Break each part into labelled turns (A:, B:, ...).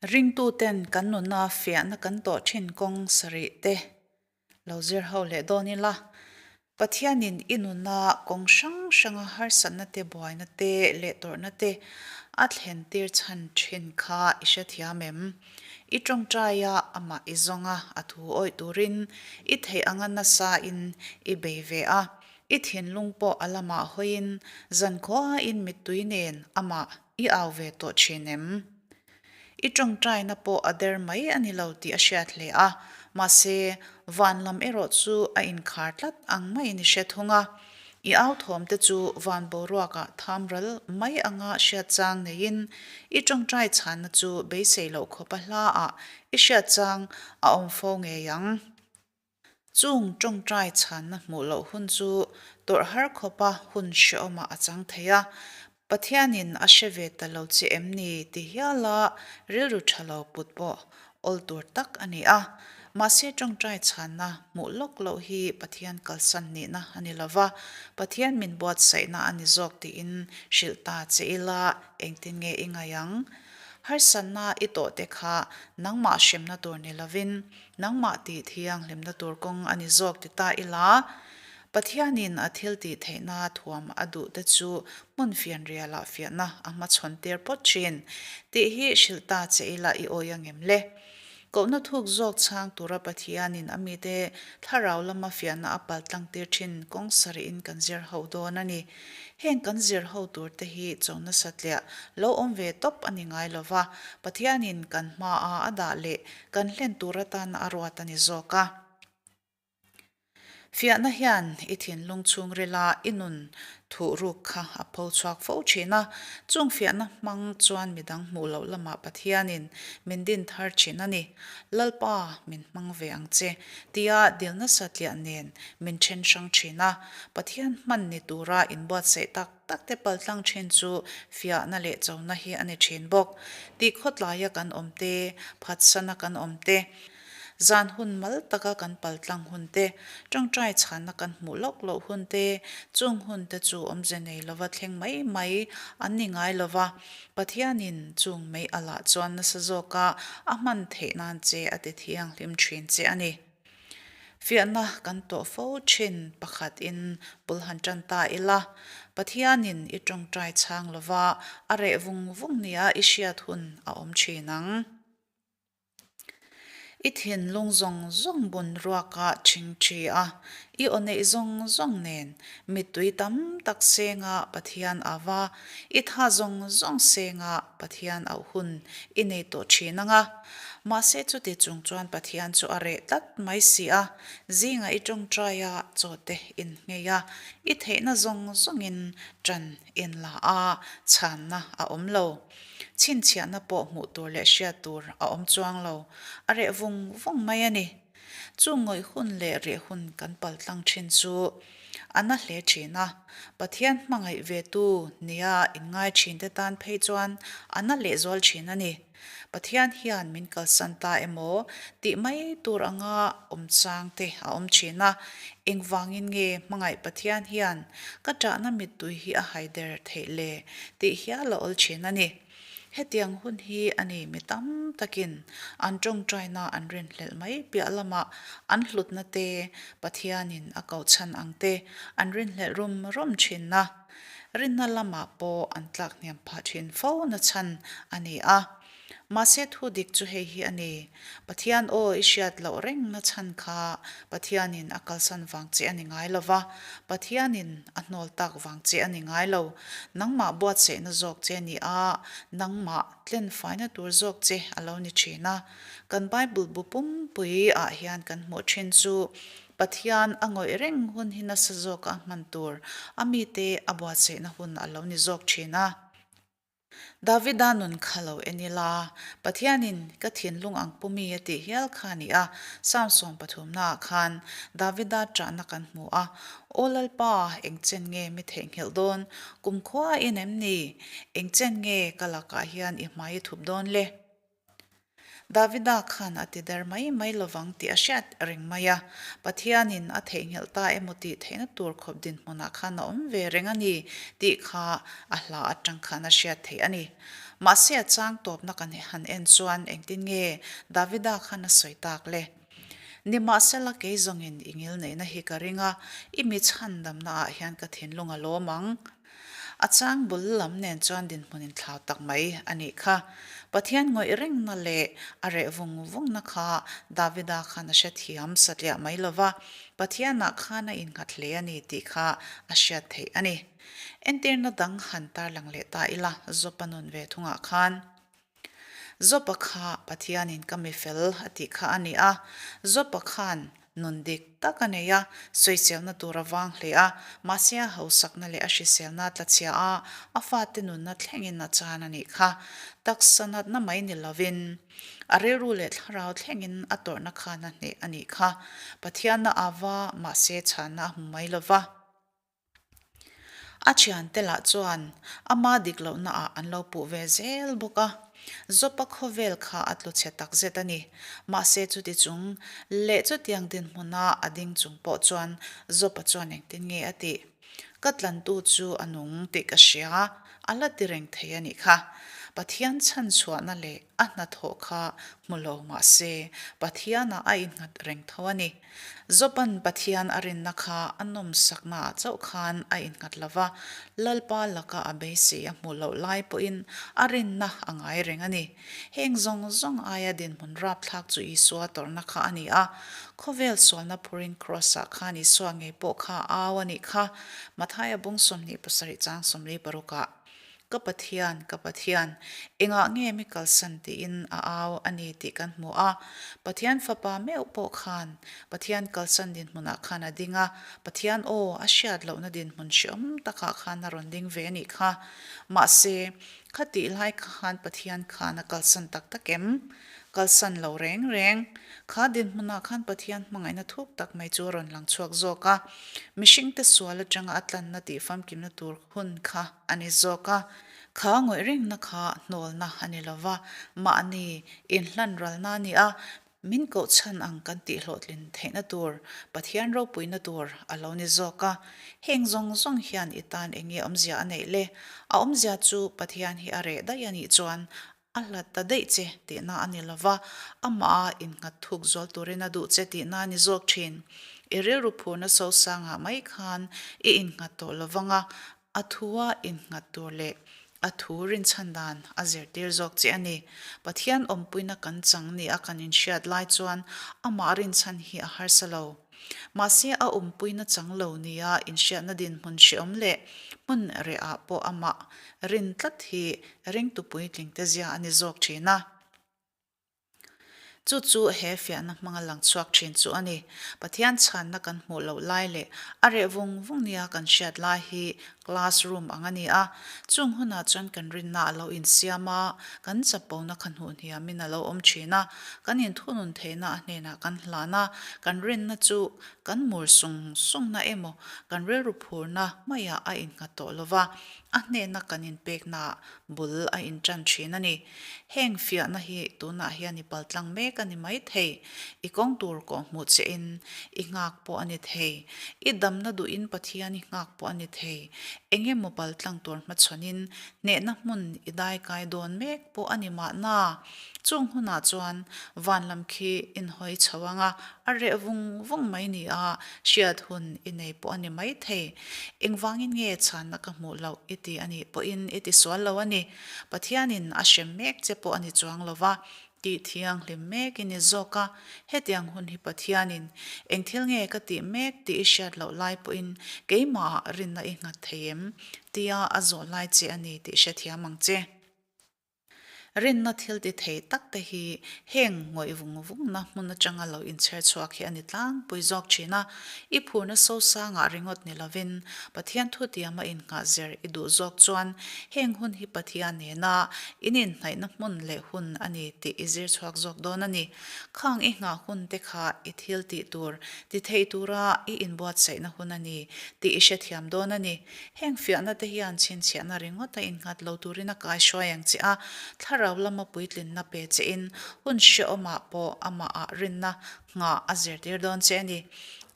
A: Ringtuten kan nuna fiahna kan tawh thin kawng sarih te lo zir ho leh dawn ila, Pathianin i nuna kawng hrang hranga harsatna te buaina te leh tawrhna te a thlen tir chhan thin kha i hrethiam em? I tawngtaia amah i zawng a, a thu awih turin i theih anga nasa in i bei ve a, i thinlung pawh a lamah hawiin zankhuain mittui nen amah i au ve tawh thin em? I tawngtaina pawh a der mai a ni lo tih a hriat hle a, mahse, van lam erawh chu a inkhar tlat ang maiin i hre thung a. I au thawmte chu van boruakah tham ral mai anga hriat chang neiin i tawngtai chhanna chu beisei loh khawpa hlaah i hriat chang a awm fo ngei ang. Chung tawngtai chhanna hmuh loh hun chu tawrh har khawpa hun hrehawmah a chang thei a, Pathianin a hre ve ta lo che em ni ti hiala rilru tha lo put pawh awl tur tak a ni a. Mahse tawngtai chhanna hmuh lawk loh hi Pathian kalsan nihna a ni lova, Pathian min buatsaihna a ni zawk tiin hrilh ta che ila engtin nge i ngaih ang? Harsatna i tawh te kha nangmah hremna tur ni lovin Nangmah tih thianghlimna tur kawng a ni zawk ti ta ila, Pathianin a thil tih theihna thuam a duh te chu hmun fianrialah fiahna a hmachhawn tir phawt thin tih hi hrilh ta che ila i awi angem le? Kohna thuk zawk chhang tura Pathianin a mite thlarau lama fiahna a paltlang tir thin kawng sarihin kan zir ho dawn a ni. Heng kan zir ho tur te hi chona satliah lo awm ve tawp a ni ngai lova, Pathianin kan hmaa a dah leh kan hlen tur atana a ruat a ni zawk a. Fiahna hian i thinlung chhungrila i nun thuh ruk kha a pho chhuak fo thin a, chung fiahna hmang chuan midang hmuh loh lamah Pathianin min din thar thin a ni. Lalpa min hmang ve ang che tia dilna satliah nen min then hrang thin a, Pathian hman ni tura inbuatsaih tak tak te paltlang thin chu fiahna leh chona hi a ni thin bawk. Tih khawtlaia kan awm te, phatsana kan awm te, zan hun mal taka kan paltlang hun te, tawngtai chhanna kan hmuh lawk loh hun te, chung hun te chu awmze nei lova thleng mai mai an ni ngai lova, Pathianin chung mei alah chuan nasa zawka a hman theih nan che a ti thianghlim thin che a ni. Fiahna kan tawh fo thin pakhat in bul han tan ta ila, Pathianin i tawngtai chhang lova a reh vung vung nia i hriat hun a awm thin ang. I thinlung zawng zawng bun ruaka thing thi a, i aw neih zawng zawng nen mittui tam tak senga Pathian ava, i tha zawng zawng senga Pathian auh hun i nei tawh thin ang a. Mahse chuti chung chuan Pathian chu a reh tlat mai si a, zingah i tawngtai a, chaw te in nghei a, i theihna zawng zawngin ṭan in la a, chhanna a awm lo. Chhinchhiahna pawh hmuh tur leh hriat tur a awm chuang lo, a reh vung vung mai a ni. Chu ngawih hun leh reh hun kan paltlang ṭhin chu a na hle ṭhin a, Pathian hmangaih ve tu nia inngai ṭhinte tan phei chuan a na lehzual ṭhin a ni. Pathian hian min kalsan ta emaw tih mai tur anga awm chang te a awm thin a, engvangin nge hmangaih Pathian hian ka ṭahna mittui hi a haider theih le tih hial a awl thin a ni. Hetiang hun hi a ni mi tam takin an ṭawngṭaina an rinhlelh mai piah lamah an hlutna te, Pathianin a kohchhan ang te an rinhlelh rum rum thin a. Rinna lamah pawh an tlak hniam phah thin fo na chhan a ni a. Mahse thu dik chu hei hi a ni, Pathian aw i hriat loh reng na chhan kha Pathianin a kalsan vang che a ni ngai lo va, Pathianin a hnawl tak vang che a ni ngai lo. Nangmah buatsaihna zawk che a ni a, nangmah tlenfaina tur zawk che a lo ni thin a. Kan Bible bu pumpui ah hian kan hmuh thin chu Pathian a ngawih reng hun hi nasa zawk a hman tur a mite a buatsaihna hun a lo ni zawk thin a. Davida nun kha lo en ila, Pathianin ka thinlung ang pu mi a tih hial kha a ni a, Psalm 30 naah khan Davida ṭahna kan hmu a, Aw Lalpa, eng chen nge mi theihnghilh dawn? Kumkhua in em ni? Eng chen nge ka lakah hian i hmai i thup dawn le? Davida khan a ti der mai mai lovang tih a hriat reng mai a, Pathianin a theihnghilh ta emaw tih theihna tur khawp dinhmunah khan a awm ve reng a ni tih kha a hla atang khan a hriat theih a ni. Mahse a chang tawpna kan han en chuan engtin nge Davida khan a sawi tak le? Nimahsela kei zawngin i ngilneihna hi ka ring a, i mi chhandamna ah hian ka thinlung a lawm ang. A chang bul lam nen chuan dinhmun inthlau tak mai a nih kha. Pathian ngawih rengna leh a reh vung vungna kha Davida khan a hrethiam satliah mai lo va, Pathianah khan a innghat hle a ni tih kha a hriat theih a ni. Entirna dang han tarlang leh ta ila, Jopa nun ve thungah khan. Jopa kha Pathianin ka mi fel a tih kha a ni a. Jopa khan nun dik tak a nei a, sawiselna tur a vang hle a, mahse a hausakna leh a hriselna a tlachhia a, a fate nunna thlengin a chan a nih kha. Taksa natna mai ni lovin a rilru leh thlarau thlengin a tawrhna khan a hneh a nih kha. Pathianna a va, mahse chhanna a hmu mai lova. A thiante lah chuan ama dik lohna ah an lo puh ve zel bawk a, Zopa khawvel kha a tlu chhe tak zet a ni. Mahse chuti chung leh chutiang dinhmuna a ding chung pawh chuan Zopa chuan engtin nge a tih? Ka tlantu chu a nung tih ka hria, a la ti reng thei a nih kha. Pathian chhanchhuahna leh a hnathawh kha hmu lo mahse Pathianah a innghat reng tho a ni. Job-a'n Pathian a rinna kha a nawmsaknaah chauh khan a innghat lo va, Lalpa laka a beisei a hmuh loh lai pawhin a rinna a ngai reng a ni. Heng zawng zawng aia dinhmun rapthlak chu Isua tawrhna kha a ni a. Khawvel sualna phurin Kraws-ah khan Isua ngei pawh kha a au a nih kha, Mathaia bung 27 chang 46-ah. Ka Pathian, ka Pathian, engah nge mi kalsan tiin a au a ni tih kan hmu a. Pathian Fapa meuh pawh khan Pathian kalsan dinhmunah khan a ding a, Pathian aw a hriat lohna dinhmun hreawm takah khan a rawn ding ve a nih kha. Mahse, khatih lai khan Pathian khan a kalsan tak tak em? Kalsan lo reng reng. Kha dinhmunah khan Pathian hmangaihna thuk tak mai chu a rawn lang chhuak zawk a. Mihringte sual atanga a tlanna tih famkimna tur hun kha a ni zawk a, kha ngawih rengna kha hnawlna a ni lo va, mahni inhlan ralna a ni a, min koh chhan ang kan tih hlawhtlin theihna tur, Pathian ropuina tur a lo ni zawk a. Heng zawng zawng hian i tan eng nge awmzia a neih le? A awmzia chu Pathian hi a reh daih a nih chuan A hlat ta daih che tihna a ni lova, amah a innghat thuk zual turin a duh che tihna a ni zawk thin. I rilru phurna sosangah mai khan i innghat tawh lovang a, a thua innghat tur leh a thu rinchhan dan a zirtir zawk che a ni. Pathian awmpuina kan chang ni a kan inhriat lai chuan amah rinchhan hi a harsa lo. Mahse a awmpuina chang lo nia inhriatna dinhmun hreawm leh hmun rehah pawh amah rin tlat hi ringtu puitlingte zia a ni zawk thin a. Chu chu he fiahna hmanga lang chhuak thin chu a ni. Pathian chhanna kan hmuh loh lai leh a reh vung vung nia kan hriat lai hi class room ang a ni a. Chung hunah chuan kan rinna a lo insiam a, kan chapona kha hnuh hniamin a lo awm thin a, kan inthunun theihna a hnenah kan hlan a, kan rinna chu kan mur sung sungna emaw kan rilru phurna maiah a innghat tawh lo va, A hnehna kan inpeknaah bul a inṭan ṭhin a ni. Heng fiahna hi tunah hian i paltlang mek a ni mai thei. I kawng tur kawhhmuh chein i nghak pawh a ni thei. I damna duhin Pathian i nghak pawh a ni thei. Eng emaw paltlang tur hmachhawnin hnehna hmun i daikai dawn mek pawh a ni mahna. Chung hunah chuan van lam khi inhawi chho ang a, a reh vung vung mai ni a, hriat hun i nei pawh a ni mai thei. Engvangin nge chhanna ka hmuh loh i ti a nih pawhin i ti sual lo a ni. Pathianin a hrem mek che pawh a ni chuang lo va, tih thianghlim mek i ni zawk a. Hetiang hun hi Pathianin eng thil nge ka tih mek tih i hriat loh lai pawhin keimahah rinna i nghat thei em? tia a zawh lai che a ni tih hrethiam ang che. Rinna thil ti thei tak te hi heng ngawih vung vungna hmun atanga lo inchher chhuak hi a ni tlangpui zawk thin a. I phurna sosangah ringawt ni lovin Pathian thutiama innghah zer i duh zawk chuan heng hun hi Pathian nena in inhnaihna hmun leh hun a ni tih i zir chhuak zawk dawn a ni. Khang i nghah hun te kha i thil tih tur ti thei tura i inbuatsaihna hun a ni tih i hrethiam dawn a ni. Heng fiahna te hian chhinchhiahna ringawt a innghat lo turin a kaihruai ang che a, thlarau lama puitlinna pe chein hun hrehawmah pawh amahah rinna nghah a zirtir dawn che a ni.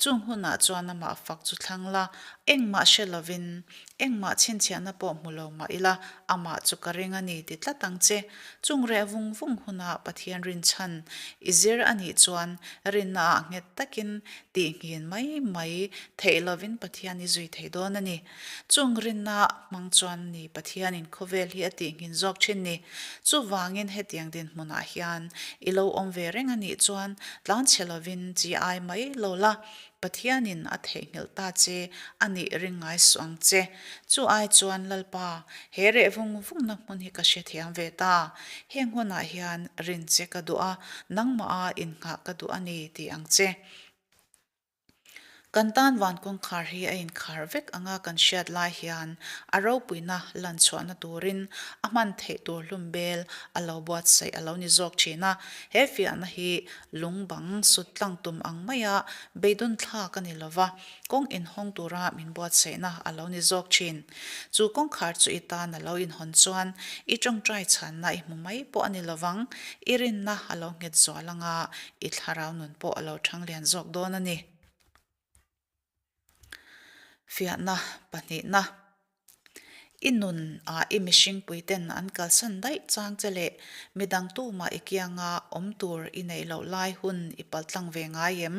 A: Chung hunah chuan amah fak chu thlang la, engmah hre lovin, Engmah chhinchhiahna pawh hmu lo mah ila, amah chu ka ring a ni ti tlat ang che. Chung reh vung vung huna Pathian rinchhan i zir a nih chuan rinnaah nghet takin tihnghin mai mai theih lovin Pathian i zui thei dawn a ni. Chung rinna hmang chuan ni Pathianin khawvel hi a tihnghin zawk thin ni. Chuvangin hetiang dinhmunah hian i lo awm ve reng a nih chuan tlanchhe lovin chi ai mai lo la, Pathianin a theihnghilh ta che a nih ring ngai suh ang che. Chu ai chuan Lalpa, he reh vung vungna hmun hi ka hrethiam ve ta. Heng hunah hian rin che ka duh a, nangmah a innghah ka duh a ni ti ang che. Kan tan van kawngkhar hi a inkhar vek anga kan hriat lai hian a ropuina lan chhuahna turin a hman theih tur hlum bel a lo buatsaih a lo ni zawk thin a. He fiahna hi lung bang sut tlang tum ang maia beidawn thlak a ni lova, kawng inhawng tura min buatsaihna a lo ni zawk thin. Chu kawngkhar chu i tan a lo inhawn chuan i tawngtai chhanna i hmu mai pawh a ni lovang, i rinna a lo nghet zual anga i thlarau nun pawh a lo thang lian zawk dawn a ni. Fiahna pahnihna, I nun ah i mihringpui ten an kalsan daih chang che leh midang tumah i kianga awm tur i neih loh lai hun i paltlang ve ngai em?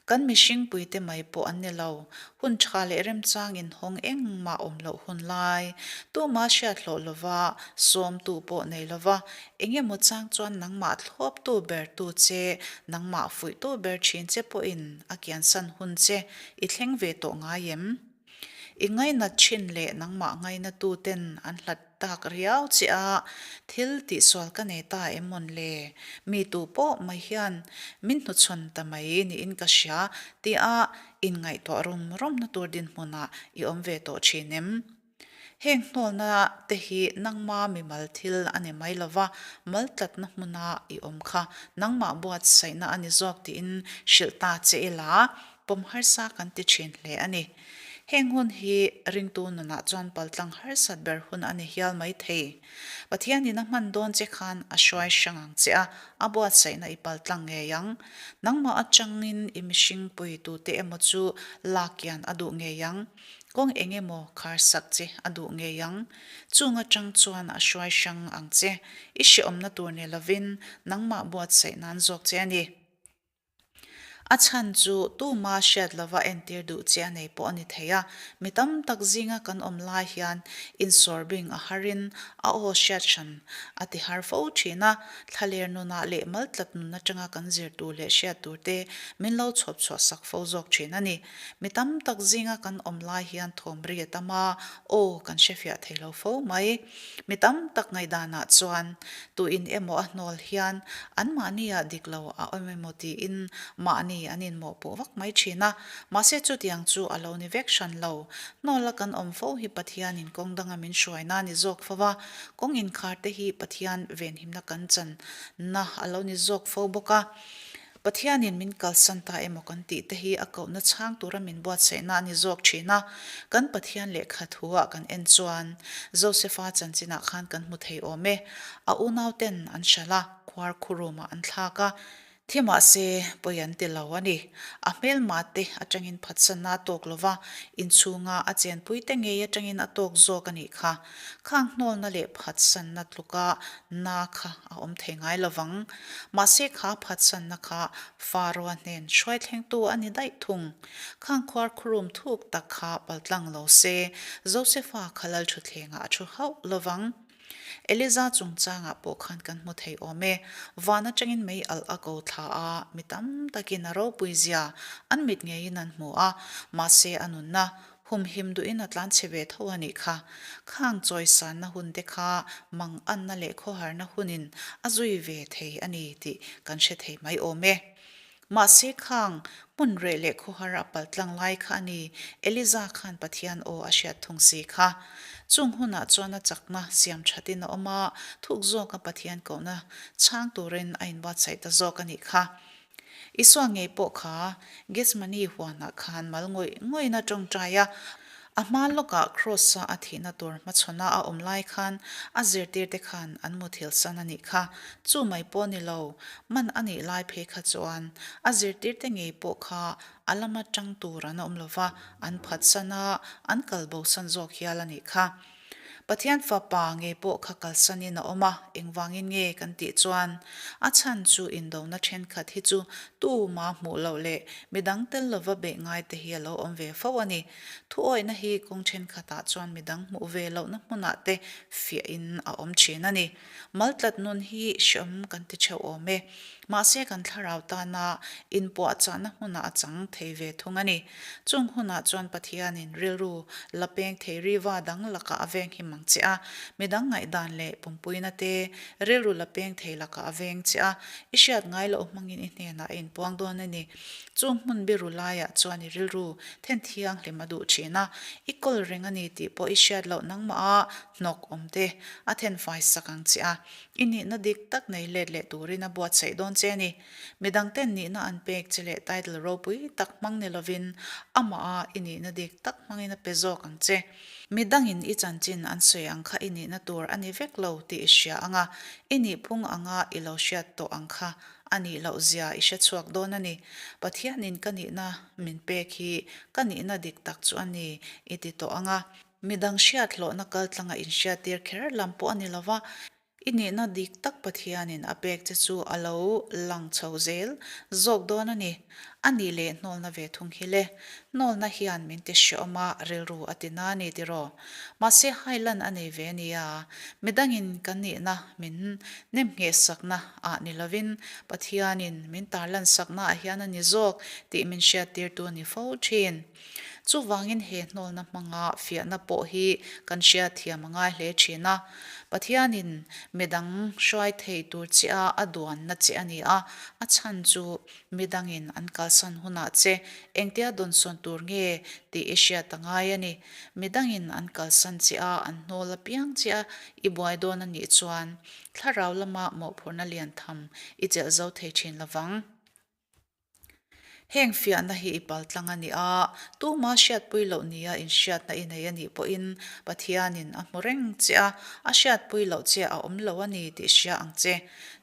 A: Kan mihringpuite mai pawh an ni lo, hun tha leh remchang inhawng engmah awm loh hun lai, tuma hriat hlawh lova, sawmtu pawh nei lova, eng emaw chang chuan nangmah thlawptu bertu che, nangmah fuihtu ber thin che pawhin a kiansan hun che i thleng ve tawh ngai em? I ngainat thin leh nangmah ngainatu ten an hlat tak riau che a, thil tihsual ka nei ta em mawn le? Mi tu pawh mai hian min hnuchhawn ta mai niin ka hria tia inngaihtuah rum rumna tur dinhmunah i awm ve tawh thin em? Heng hnawlna te hi nangma mimal thil a ni mai lova, maltlatna hmuna i awm kha nangmah buatsaihna a ni zawk tiin hrilh ta che ila, Pawm harsa kan ti thin hle a ni. Heng hun hi ringtu nunah chuan paltlang harsat ber hun a ni hial mai thei. Pathianin a hman dawn che khan a hruai hrang ang che a, a buatsaihna i paltlang ngei ang. Nangmah atangin i mihring puitute emaw chu lak kian a duh ngei ang. Kawng eng emaw kharsak che a duh ngei ang. Chung atang chuan a hruai hrang ang che. I hreawmna tur ni lovin nangmah buatsaih nan zawk che a ni. A chhan chu tuma hriat lova entir duh che a nei pawh a ni thei a, mi tam tak zinga kan awm lai hian insawrbing a harin a aw hriat hran a ti har fo thin a, thlaler nunah leh maltlat nun atanga kan zir tur leh hriat tur te min lo chhawp chhuah sak fo zawk thin a ni. Mi tam tak zinga kan awm lai hian thawm ri a tam a, aw kan hrefiah thei lo fo mai. Mi tam tak ngaihdanah chuan tuin emaw a hnawl hian anmahniah dik lo a awm emaw tiin mahni an inmawhpuh vak mai thin a. Mahse chutiang chu a lo ni vek hran lo. Hnawla kan awm fo hi Pathianin kawng danga min hruaina a ni zawk fo va, kawng inkhar te hi Pathian venhimna kan channa a lo ni zawk fo bawk a. Pathianin min kalsan ta emaw kan tih te hi a kohna chhang tura min buatsaihna a ni zawk thin a, kan Pathian lehkha thu-ah kan en chuan Josefa chanchinah khan kan hmu thei awm e. A unauten an hralh a, khuar khurumah an thlak a, thi mahse pawi an ti lo a ni. A hmelma te atangin phatsanna a tawk lo va, inchhunga a chenpui te ngei atangin a tawk zawk a nih kha. Khang hnawlna leh phatsanna tluka na kha a awm thei ngai lo vang. Mahse kha phatsanna kha Faroa hnen hruai thlengtu a ni daih thung. Khang khuar khurum thuk tak kha paltlang lo se, Josefa kha lal thutthlengah a thu hauh lo vang. Eliza chungchangah pawh khan kan hmu thei awm e. Van atangin mei alh a ko thla a, mi tam takin a ropui zia an mit ngeiin an hmu a, mahse a nunna Humhim duhin a tlan chhe ve tho a nih kha. Khang chawisanna hun te kha manganna leh khawharna hunin a zui ve thei a ni tih kan hre thei mai awm e. Mahse khang hmun reh leh khawhar a paltlang lai kha a ni, Eliza khan Pathian aw a hriat thung si kha. Chung hunah chuan a chakna siam thatin a awm a, thuk zawka Pathian kohna chhang turin a inbuatsaih ta zawk a nih kha. Isua ngei pawh kha Gethsemane huanah khan mal ngawih ngawihin a tawngtai a. A hma lawkah Kraws-a a thihna tur hmachhawn a a awm lai khan a zirtirte khan an muthilh san a nih kha. Chu mai pawh ni lo, man a nih lai phei kha chuan a zirtirte ngei pawh kha a lama tang tur an awm lo va, an phatsan a, an kal bosan zawk hial a nih kha. Pathian Fapa ngei pawh kha kalsanin a awm a, engvangin nge kan tih chuan a chhan chu indona thenkhat hi chu tuma hmuh loh leh midang tel lova beih ngai te hi a lo awm ve fo a ni. Thuawihna hi kawng thenkhatah chuan midang hmuh ve lohna hmunah te fiahin a awm thin a ni. Maltlat nun hi hreawm kan ti theuh awm e. Mahse kan thlarau tana inpuahchahna hmunah a chang thei ve thung a ni. Chung hunah chuan Pathianin rilru la peng thei riva dang lakah a veng him ang che a, midang ngaihdan leh pumpuina te rilru la peng thei lakah a veng che a, i hriat ngai loh hmangin i hnenah a inpuang dawn a ni. Chung hmun biru laiah chuan i rilru then thianghlim a duh thin a, i kawl reng a ni tih pawh i hriat loh nangmah a hnawk awm te a then fai sak ang che a. I nihna dik tak nei let leh turin a buatsaih dawn che a ni. Midangten nihna an pek che leh title ropui tak hmang ni lovin amah a i nihna dik tak hmangin a pe zawk ang che. Midangin i chanchin an sawi ang kha i nihna tur a ni vek lo tih i hria ang a, i nihphung anga i lo hriat tawh ang kha a nih loh zia i hre chhuak dawn a ni. Pathianin ka nihna min pek hi ka nihna dik tak chu a ni i ti tawh ang a. Midang hriat hlawhna kaltlanga inhriattir kher lam pawh a ni lo va, i nihna dik tak Pathianin a pek che chu a lo lang chho zel zawk dawn a ni. A nih leh hnawlna ve thung hi le. Hnawlna hian min ti hreawm a, rilru a ti na a ni tiraw? Mahse hailan a nei ve nia. Midangin kan nihna min nemngheh sakna ah ni lovin Pathianin min tarlan sakna ah hian a ni zawk tih min hriattirtu a ni fo thin. Chuvangin he hnawlna hmanga fiahna pawh hi kan hriatthiam a ngai hle thin a. Pathianin midang hruai thei tur che a a duanna che a ni a, a chhan chu midangin an kalsan hunah che engtia dawnsawn tur nge tih i hriat a ngai a ni. Midangin an kalsan che a, an hnawl apiang che a i buai dawn a nih chuan thlarau lama mawhphurhna lian tham i chelh zo thei thin lovang. Heng fiahna hi i paltlang a ni a, tuma hriatpui loh nia inhriatna i nei a nih pawhin Pathianin a hmu reng che a, a hriatpui loh che a awm lo a ni tih hria ang che.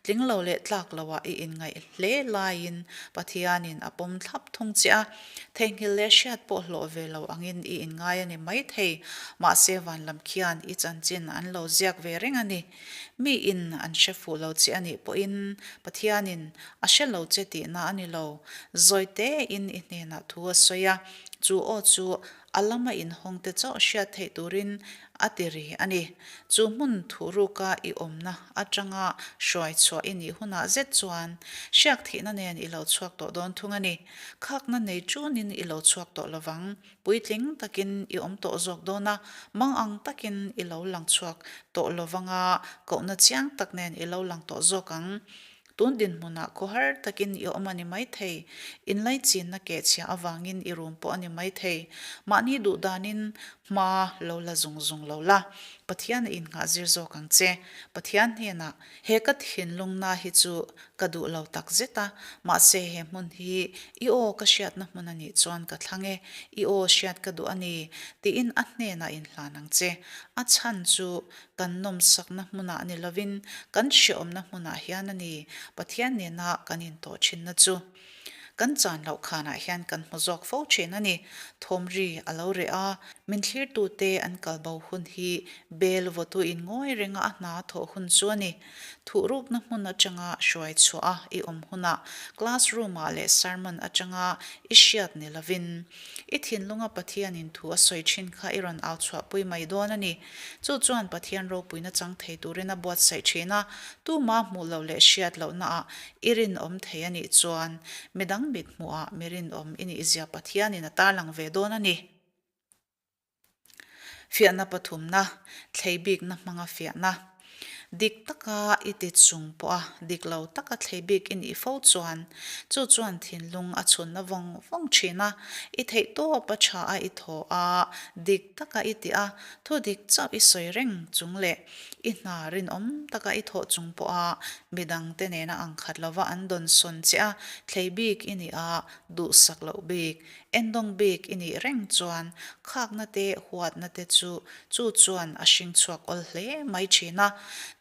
A: Tling lo leh tlak loah i inngaih hle laiin Pathianin a pawm thlap thung che a, theihnghilh leh hriat pawh hlawh ve lo angin i inngai a ni maithei. Mahse van lam khian i chanchin an lo ziak ve reng a ni. Miin an hre fuh lo che a nih pawhin Pathianin a hre lo che tihna a ni lo. Zawi tein i hnenah thu a sawi a, chu aw chu a lama inhawngte chauh hriat theih turin a ti ri a ni. Chu hmun thuhruka i awmna atanga hruai chhuah i nih hunah zet chuan hriak thihna nen i lo chhuak tawh dawn thung a ni. Khakna nei tunin i lo chhuak tawh lovang. Puitling takin i awm tawh zawk dawn a, mang ang takin i lo lang chhuak tawh lo vang a, kohna chiang tak nen i lo lang tawh zawk ang. Tun dinhmunah khawhar takin i awm a ni maithei, inlaichinna kehchhia avangin i rum pawh a ni maithei. Mahni duh danin hma lo la zung zung lo la, Pathian a innghah zir zawk ang che. Pathian hnenah, He ka thinlungna hi chu Ka duh lo tak zet a, mahse he hmun hi i aw ka hriatna hmun a nih chuan ka thlang e, i aw hriat ka duh a ni, tiin a hnenah inhlan ang che. A chhan chu kan nawmsakna hmunah ni lovin kan hreawmna hmunah hian a ni, Pathian nena kan intawh thinna chu. Kan chan loh khanah hian kan hmu zawk fo thin a ni. Thawmri a lo reh a, min thlirtute an kalbo hun hi bel vawtu in ngawi renga a hna thawh hun chu a ni. Thuhrukna hmun atanga hruai chhuah a i awm hunah classroom-ah leh sermon atanga i hriat ni lovin, i thinlunga Pathianin thu a sawi thin kha i rawn au chhuahpui mai dawn a ni. Chu chuan Pathian ropuina chang thei turin a buatsaih thin a, tuma hmuh loh leh hriat lohnaah i rinawm thei a nih chuan midang mithmuhah mi rinawm i nihzia Pathianin a tarlang ve dawn a ni. Fiahna pathumna, thlei bikna hmanga fiahna. Dik taka i ti chung pawha dik lo taka thlei bik i nih fo chuan chu chuan thinlung a chhunna vawng vawng thin a, i theih tawp a tha a i thaw a, dik taka i tih a, thu dik chauh i sawi reng chung leh i hna rinawm taka i thawh chung pawha midangte nena ang khat lova an dawnsawn che a, thlei bik i nih a, duhsak loh bik Endawng bik i nih reng chuan khakna te huatna te chu chu chuan a hring chhuak awl hle mai thin a.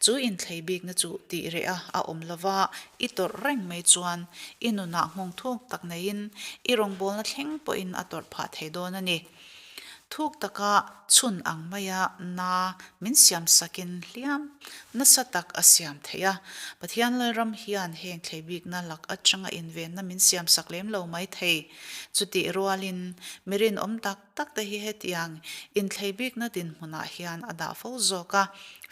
A: Chu inthlei bikna chu tih reh a a awm lova i tawrh reng mai chuan i nunah nghawng thuk tak neiin i rawngbawlna thleng pawhin a tawrh phah thei dawn a ni. Thuk taka chhun ang maia na min siam sakin hliam nasa tak a siam theih a. Pathian Lalram hian heng thlei bikna lak atanga invenna min siam sak lem lo mai thei. Chutih rualin mi rinawm tak tak te hi hetiang inthlei bikna dinhmunah hian a dah fo zawk a,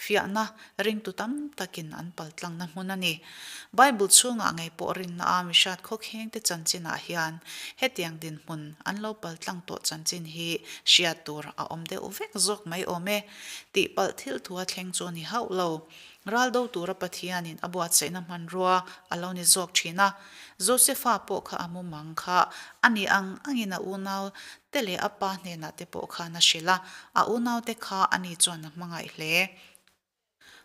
A: fiahna ringtu tam takin an paltlangna hmun a ni. Bible chhungah ngei pawh rinna a mihriat khawkhengte chanchinah hian hetiang dinhmun an lo paltlang tawh chanchin hi hriat tur a awm deuh vek zawk mai awm e. Tihpalh thil thua thleng chu a ni hauh lo. Ral do tura Pathianin a buatsaihna hmanrua a lo ni zawk thin a. Josefa pawh kha a mumang kha a ni ang angin a unau te leh a pa hnenah te pawh khan a hrilh a, a unaute kha ani chuan a hmangaih hle.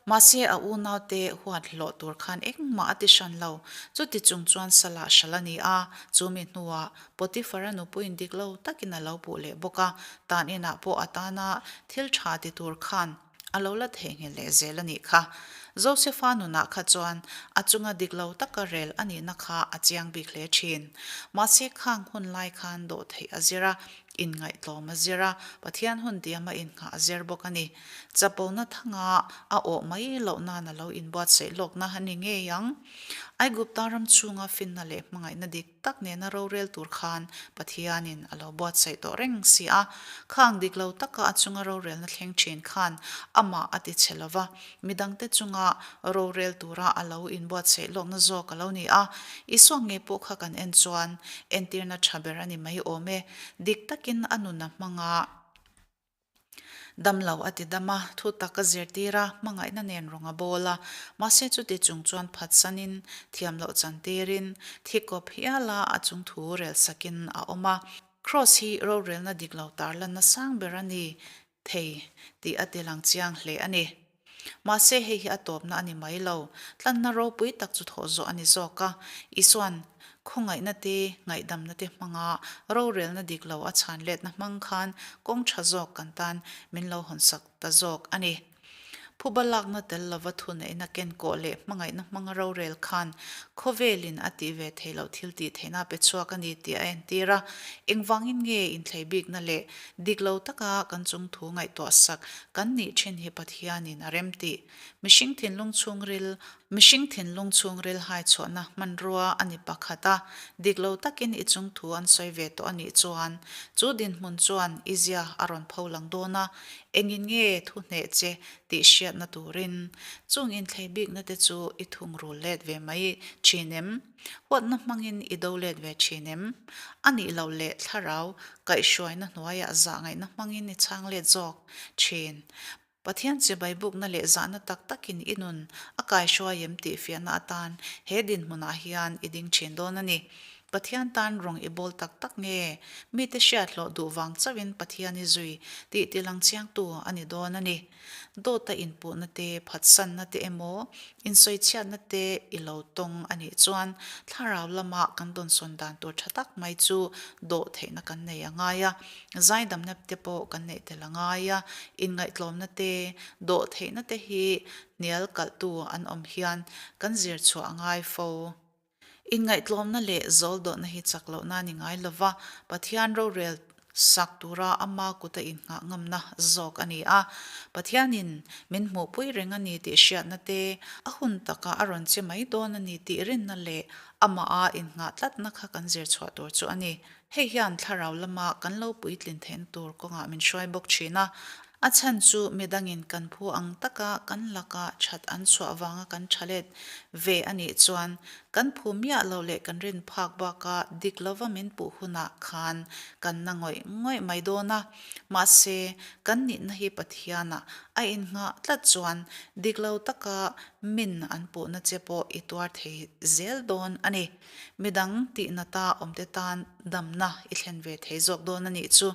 A: Mahse a unaute huat hlawh tur khan engmah a ti hran lo. Chuti chung chuan Salah hralh a ni a, chu mi hnuah Potiphar-a nupuiin dik lo takin a lo puh leh bawk a, tan inah pawh a tana thil tha ti tur khan a lo la theihnghilh leh zel a nih kha. Josefa nunah kha chuan a chunga dik lo taka rel a nihna kha a chiang bik hle thin. Mahse khang hun lai khan dawhtheih a zir a, inngaihtlawm a zir a, Pathian hun tiama innghah a zir bawk a ni. Chapona thanga a awh mai loh nan a lo inbuatsaih lawkna a ni ngei ang. Aigupta ram chhunga finna leh hmangaihna dik tak nena rorel tur khan Pathianin a lo buatsaih tawh reng si a. Khang dik lo taka a chunga rorelna thleng thin khan amah a ti chhe lova, midangte chunga rorel tura a lo inbuatsaih lawkna zawk a lo ni a. Isua ngei pawh kha kan en chuan entirna tha ber a ni mai awm e. Dik takin a nun a hmang a. Damlo a ti dam a, thu tak a zirtir a, hmangaihna nen rawng a bawl a. Mahse chuti chung chuan phatsanin, thiam loh chantirin, thi kawp hiala a chung thu rel sakin a awm a. Kraws hi rorelna dik lo tarlanna sang ber a ni thei tih a ti lang chiang hle a ni. Mahse hei hi a tawpna a ni mai lo, tlanna ropui tak chu thawh zawh a ni zawk a. Isua'n khawngaihna te, ngaihdamna te hmanga rorelna dik lo a chhan letna hmang khan kawng tha zawk kan tan min lo hawnsak ta zawk a ni. Phuba lakna tel lova thuneihna kenkawh leh hmangaihna hmanga rorel khan khawvelin a tih ve theih loh thil tih theihna pe chhuak a ni tih a entir a. Engvangin nge inthlei bikna leh dik lo taka kan chungthu ngaihtuahsak Kan nih thin hi Pathianin a rem tih. Mihring thinlung chhungril Mihring thinlung chhungril hai chhuahna hmanrua a ni pakhat a, dik lo takin i chung thu an sawi ve tawh a nih chuan chu dinhmun chuan i zia a rawn pho lang dawn a, engin nge thu hneh che tih hriatna turin chung inthlei bikna te chu i thungrul let ve mai thin em? Huatna hmangin i do let ve thin em? A nih loh leh thlarau kaihhruaina hnuaiah zahngaihna hmangin i chhang let zawk thin. Pathian chibai bukna leh zahna tak takin i nun a kaihruai em tih fiahna atan he dinhmunah hian i ding thin dawn a ni. Pathian tan rawng i bawl tak tak nge? Mite hriat hlawh duh vang chauhin Pathian i zui tih tilang chiangtu a ni dawn a ni. Dawta inpuhna te, phatsanna te emaw, insawichhiatna te i lo tawng a nih chuan thlarau lama kan dawnsawn dan tur tha tak mai chu dawh theihna kan nei a ngai a, zaidamna te pawh kan neih tel a ngai a, inngaihtlawmna te, dawh theihna te hi hnial kalhtu an awm hian kan zir chhuah a ngai fo. Inngaihtlawmna leh zawldawhna hi chak lohna a ni ngai lova, Pathian rorel sak tura ama kuta innghah ngamna zawk a ni a. Pathianin min hmuhpui reng a ni tih hriatna te, a hun taka a rawn che mai dawn a ni tih rinna leh amaha innghah tlatna kha kan zir chhuah tur chu a ni. Hei hian thlarau lama kan lo puitlin theihna tur kawngah min hruai bawk thin a. A chhan chu midangin kan phu ang taka kan laka that an chhuah vanga kan tha let ve a nih chuan kan phu miah lo leh kan rin phak baka dik lova min puh hunah khan kan na ngawih ngawih mai dawn a. Mahse, kan nihna hi Pathianah a innghah tlat chuan dik lo taka min an puhna che pawh i tuar thei zel dawn a ni. Midang tihnata awmte tan damna i thlen ve thei zawk dawn a nih chu.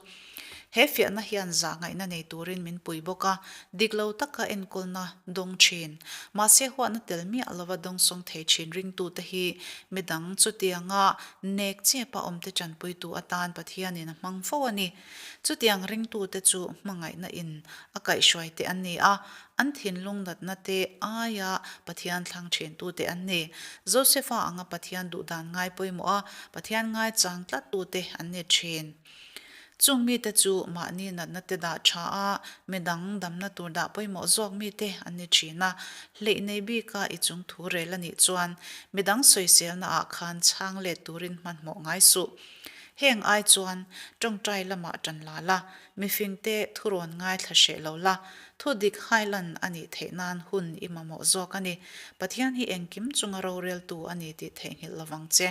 A: He fiahna hian zahngaihna nei turin min pui bawk a, dik lo taka enkawlna dawng thin. Mahse huatna tel miah lova dawngsawng thei thin ringtute hi midang chutianga nek chepa awmte tanpuitu atan Pathianin a hmang fo a ni. Chutiang ringtute chu hmangaihna in a kaihhruai te an ni a, an thinlung natna te aia Pathian thlang thintute an ni. Josefa anga Pathian duhdan ngai pawimawh a, Pathian ngaichang tlattute an ni thin. Chung mite chu mahni natna te dah tha a, midang damna tur dah pawimawh zawk mite an ni thin a. Hleih nei bika i chung thu rel a nih chuan midang sawiselna ah khan chhang let turin hmanhmawh ngai suh. Heng ai chuan tawngtai lamah tan la la, mifingte thurawn ngaithla hreh lo la, thu dik hailan a nih theih nan hun i mamawh zawk a ni. Pathian hi engkim chunga roreltu a ni tih theihnghilh lovang che.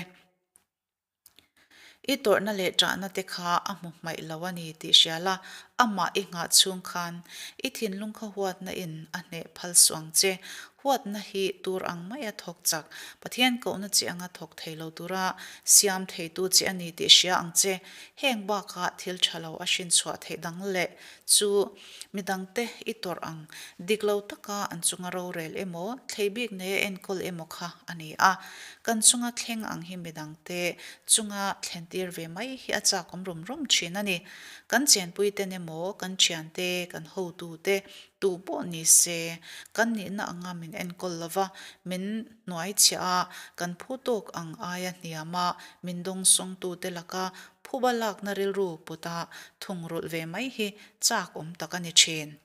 A: I tawrhna leh ṭahna te kha a hmu hmaih lo a ni tih hria la, amah i nghah chhung khan i thinlung kha huatna in a hneh phal suh ang che. Huatna hi tur ang maia thawk chak, Pathian kohna chi anga thawk thei lo tura siam theitu chi a ni tih hria ang che. Heng bakah thil ṭha lo a hrinchhuah theih dang leh chu midangte i tawrh ang dik lo taka an chunga rorel emaw, thlei bik nei a enkawl emaw kha a ni a. Kan chunga thleng ang hi midangte chunga thlentir ve mai hi a chakawm rum rum thin a ni. Kan chenpuiten emaw, kan thiante, kan hotute Tu pawh ni se, kan nihna anga min enkawl lova, min hnuaichhiah a, kan phu tawk ang aia hniama min dawngsawngtute laka phuba lakna rilru puta thungrulh ve mai hi chak awm tak a ni thin.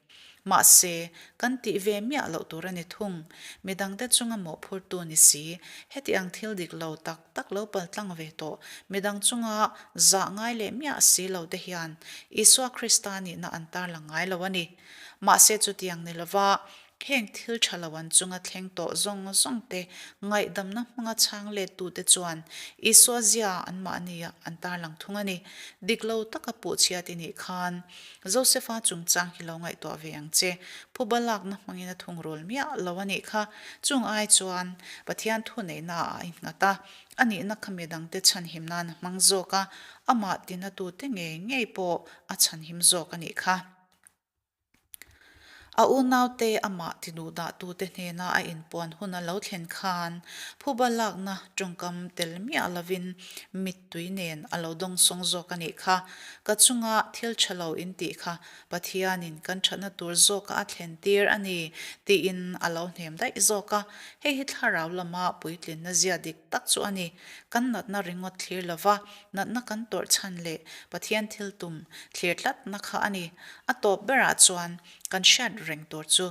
A: Mahse, kan tih ve miah loh tur a ni thung. Midangte chunga mawhphurtu ni si, heti ang thil dik lo tak tak lo paltlang ve tawh, midang chunga zah ngai leh miah si lo te hian Isua Krista nihna an tarlang ngai lo a ni. Mahse chutiang ni lova, heng thil tha lo an chunga thleng tawh zawng zawng te ngaihdamna hmanga chhang lettute chuan Isua zia anmahni ah an tarlang thung a ni. Dik lo taka puhchhiat i nih khan Josefa chungchang hi lo ngaihtuah ve ang che. Phuba lakna hmangin a thungrul miah lo a nih kha. Chung ai chuan Pathian thuneihna ah a innghat a, a nihna kha midangte chhanhim nan a hmang zawk a, amah tinatute ngei ngei pawh a chhanhim zawk a nih kha. A unaute amah tiduhdahtute hnena a inpuan hun a lo thlen khan phuba lakna tawngkam tel miah lovin mittui nen a lo dawngsawng zawk a nih kha. Ka chunga thil tha lo in tih kha Pathianin kan thatna tur zawkah a thlen tir a ni tiin a lo hnem daih zawk a. Hei hi thlarau lama puitlinna zia dik tak chu a ni. Kan natna ringawt thlir lova Natna kan tawrh chhan leh Pathian thil tum thlir tlatna kha a ni. A tawp berah chuan kan hriat reng tur chu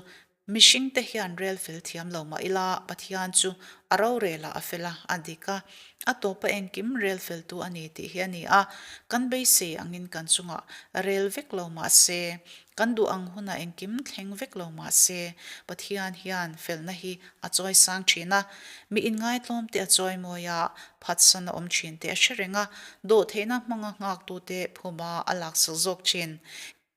A: mihringte hian rel fel thiam lo mah ila Pathian chu a rorelah a fel a, a dik a, a tawpa engkim rel feltu a ni tih hi a ni a. Kan beisei angin kan chungah rel vek lo mah se, kan duh ang hunah engkim thleng vek lo mah se, Pathian hian felna hi a chawi sang thin a, mi inngaitlawm te a chawi mawi a, phatsan a awm thin te a hre reng a, dawhtheihna hmanga nghaktute phuma a laksak zawk thin.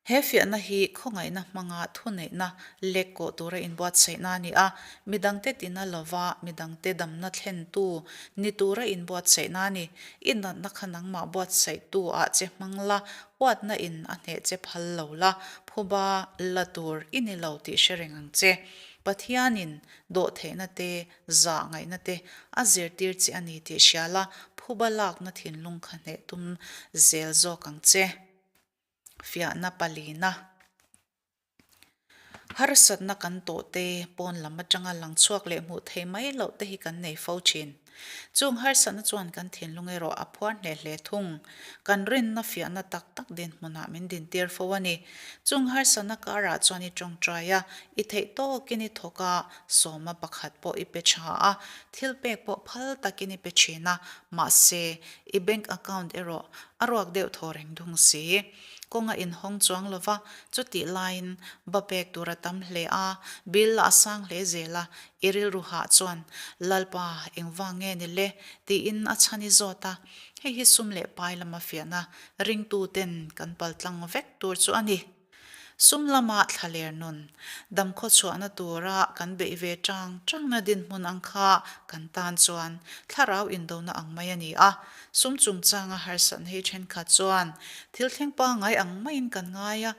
A: He fiahna hi khawngaihna hmanga thuneihna lek kawh tura inbuatsaihna a ni a, midangte tina lova midangte damna thlentu ni tura inbuatsaihna a ni. I natna kha nangmah buatsaihtu ah che hmang la, huatna in a hneh che phal lo la, phuba la tur i ni lo tih hre reng ang che. Pathianin dawhtheihna te, zah ngaihna te a zirtir che a ni tih hria la, phuba lakna thinlung kha hneh tum zel zawk ang che. Fiahna palina. Harsatna kan tawh te, pawn lam atanga lang chhuak leh hmuh thei mai loh te hi kan nei fo thin. Chung harsatna chuan kan thinlung erawh a phuar hneh hle thung. Kan rinna fiahna tak tak dinhmunah min dintir fo a ni. Chung harsatna karah chuan i tawngtai a, i theih tawkin i thawk a, sawma pakhat pawh i pe tha a, thil pek pawh phal takin i pe thin a, mahse, i bank account erawh a ruak deuh thaw reng thung si. Kawng a inhawng chuang lo va, chutih laiin ba pek tur a tam hle a, bill a sang hle zel a, i rilru hah chuan, Lalpa, engvang nge ni le? tiin a chhan i zawt a. Hei hi sum leh pai lama fiahna ringtuten kan paltlang vek tur chu a ni. Sum lama thlaler nun, damkhaw chhuahna tura kan beih ve tang tangna dinhmun ang kha kan tan chuan thlarau indona ang mai a ni a. Sum chungchanga harsatna hi thenkhat chuan thil thleng pangngai ang maiin kan ngai a,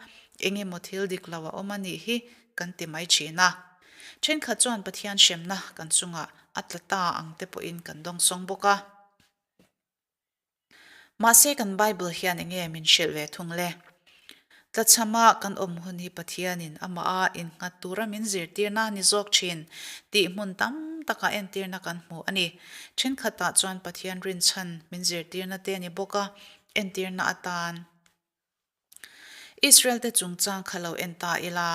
A: eng emaw thil dik lo a awm a nih hi kan ti mai thin a. Thenkhat chuan Pathian hremna kan chungah a tla ta ang te pawhin kan dawngsawng bawk a. Mahse kan Bible hian enge min hrilh ve thung le? Tlachhama kan awm hun hi Pathianin amah a innghat tura min zirtirna a ni zawk thin tih hmun tam takah entirna kan hmu a ni. Thenkhatah chuan Pathian rinchhan min zirtirna te a ni bawk a, entirna atan. Israel-te chungchang kha lo en ta ila,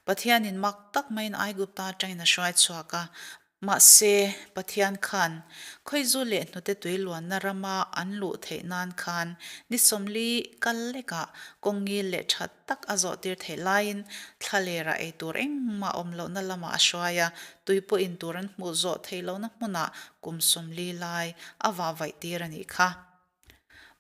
A: Pathianin mak tak maiin Aigupta atangin a hruai chhuak a. Mahse, Pathian khan khawizu leh hnute tui luanna rama an luh theih nan khan ni 40 kal lekah kawng ngil leh tha tak a zawhtir theih laiin thlalerah ei tur engmah awm lohna lamah a hruai a, tui pawh in tur an hmuh zawh theih lohna hmunah kum 40 lai a vahvaih tir a nih kha.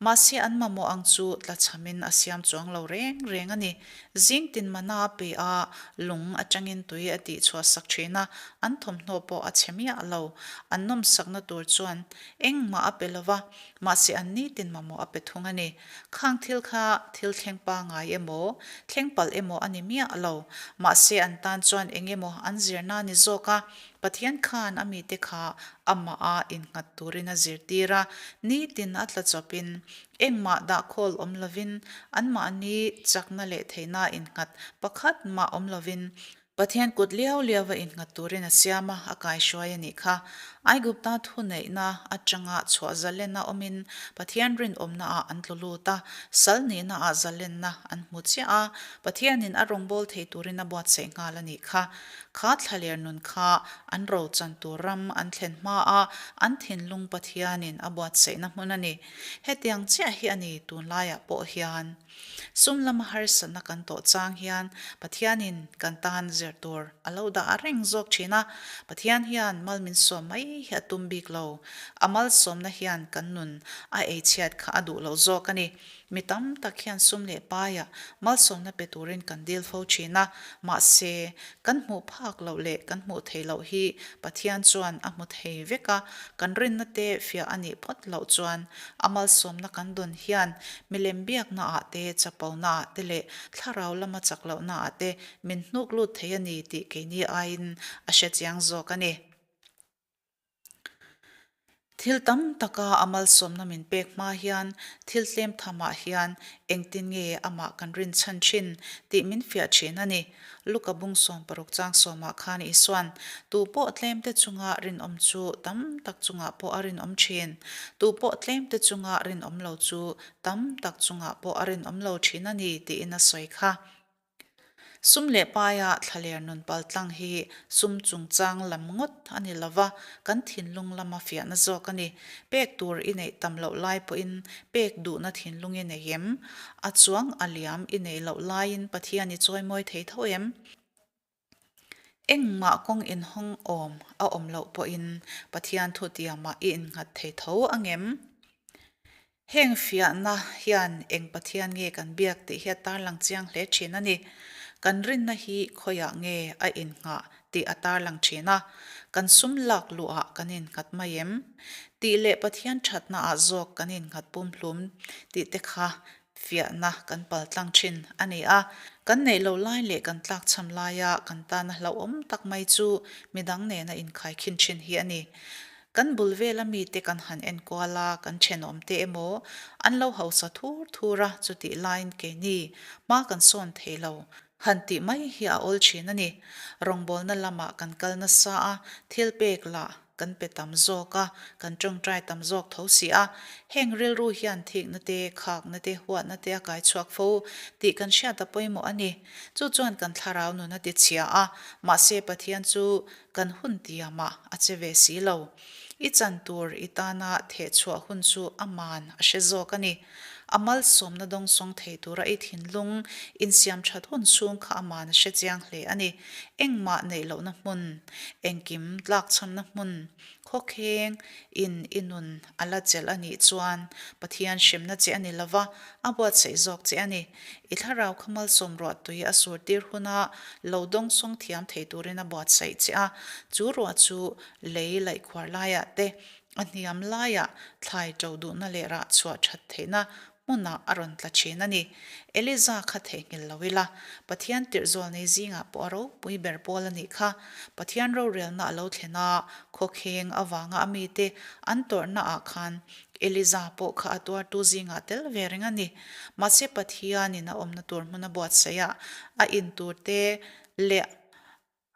A: Mahse an mamawh ang chu tlachhamin a siam chuang lo reng reng a ni. Zing tin mana a pe a, lung atangin tui a tih chhuah sak thin a, an thawmhnaw pawh a chhe miah lo. An nawmsakna tur chuan engmah a pe lo va, mahse an nitin mamawh a pe thung a ni. Khang thil kha thil thleng pangai emaw, thleng palh emaw a ni miah lo. Mahse an tan chuan eng emaw an zirna a ni zawk a, Pathian khan a mite kha amah a innghat turin a zirtir a, nitin a tla chawpin, engmah dahkhawl awm lovin, anmahni chakna leh theihna innghat pakhat mah awm lovin, Pathian kut liau liau a innghat turin a siam a, a kaihruai a nih kha. Aigupta thuneihna atanga chhuah zalenna awmin Pathian rinawmnaah an tlu lut a, sal nihnaah zalenna an hmu chiah a, Pathianin a rawngbâwl thei turin a buatsaih nghal a nih kha. Kha thlaler nun kha an rochan tur ram an thlen hma a, an thinlung Pathianin a buatsaihna hmun a ni. Hetiang chiah hi a ni tunlaiah pawh hian. Sum lama harsatna kan tawh chang hian Pathianin kan tan zir tur a lo dah reng zawk thin a, Pathian hian mal min sawm mai hi a tum bik lo. A malsawmna hian kan nun a eichhiat kha a duh lo zawk a ni. Mi tam tak hian sum leh paiah malsawmna pe turin kan dil fo thin a, mahse, kan hmuh phak loh leh kan hmuh theih loh hi Pathian chuan a hmu thei vek a, kan rinna te fiah a nih phawt loh chuan a malsawmna kan dawn hian milem biaknaah te, chaponaah te leh thlarau lama chak lohnaah te min hnuk lut thei a ni tih keini aiin a hre chiang zawk a ni. Thil tam taka a malsawmna min pek hma hian thil tlem thamah hian engtin nge amah kan rinchhan thin tih min fiah thin a ni. Luka bung 60 chang sawmah khan Isua'n, Tu pawh tlemte chunga rinawm chu tam tak chungah pawh a rinawm thin. Tu pawh tlemte chunga rinawm lo chu tam tak chungah pawh a rinawm lo thin a ni, tiin a sawi kha. Sum leh paia thlaler nun paltlang hi sum chungchang lam ngawt a ni lova, kan thinlung lama fiahna zawk a ni. Pek tur i neih tam loh lai pawhin pek duhna thinlung i nei em? A chuang a liam i neih loh laiin Pathian i chawimawi thei tho em? Engmah kawng inhawng awm a awm loh pawhin Pathian thutiamah i innghat thei tho angem? Heng fiahna hian eng Pathian nge kan biak tih hi a tarlang chiang hle thin a ni. Kan rinna hi khawiah nge a innghah tih a tarlang thin a, kan sum lak luhah kan innghat mai em? Tih leh Pathian thatnaah zawk kan innghat pumhlum tih te kha Fiahna kan paltlang thin a ni a, kan neih loh lai leh kan tlakchham laia kan tana hlauhawm tak mai chu midang nena inkhaikhin thin hi a ni. Kan bul vela mite kan han enkual a, kan thenawmte emaw an lo hausa thur thur a, chutih laiin keini hma kan sawn thei lo. Han tih mai hi a awl thin a ni. Rawngbawlna lamah kan kal nasa a, thil pek lah. kan pe tam zawk a, kan tawngtai tam zawk tho si a. Heng rilru hian thikna te, khakna te, huatna te a kai chhuak fo tih kan hriat a pawimawh a ni. Chu chuan kan thlarau nun a ti chhia a, mahse Pathian chu kan hun tiamah a che ve si lo. I chan tur i tana theh chhuah hun chu a man a hre zawk a ni. A malsawmna dawngsawng thei tura i thinlung insiam that hun chhung kha a man a hre chiang hle a ni. Engmah neih lohna hmun, engkim tlakchhamna hmun, khawkheng in i nun a la chelh a nih chuan Pathian hremna che a ni lova, a buatsaih zawk che a ni. I thlarau kha malsawm ruah tui a sur tir huna lo dawngsawng thiam thei turin a buatsaih che a, chu ruah chu lei laihkhuar laiah te, a hniam laiah thlai ṭo duhna leh rah chhuah ṭhat theihna hmunah a rawn tla ṭhin a ni. Eliza kha theihnghilh lo ila, Pathian tirh zawlnei zingah pawh a ropui ber pawl a nih kha. Pathian rorelna a lo thlen a, khawkheng avanga a mite an tawrhnaah khan Eliza pawh kha a tuartu zingah tel ve reng a ni. Mahse Pathianin a awmna tur hmun a buatsaih a, a in tur te leh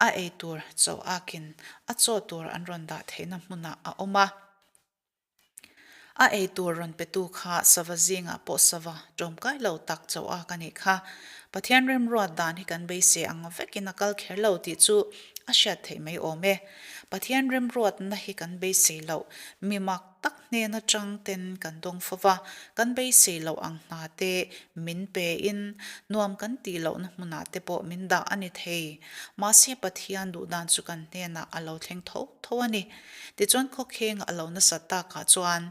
A: a ei tur chaw akin a chaw tur an rawn dah theihna hmunah a awm a. A ei tur rawn petu kha sava zingah pawh sava ṭawmkai lo tak chaw ak a nih kha. Pathian remruat dan hi kan beisei ang vekin a kal kher lo tih chu a hriat theih mai awm e. Pathian remruatna hi kan beisei loh mi mak tak hnen aṭang ten kan dawng fo va, kan beisei loh ang hna te min pe in nuam kan tih lohna hmunah te pawh min dah a ni thei. Mahse Pathian duhdan chu kan hnenah a lo thleng tho tho a ni. Tichuan khawkheng a lo nasat takah chuan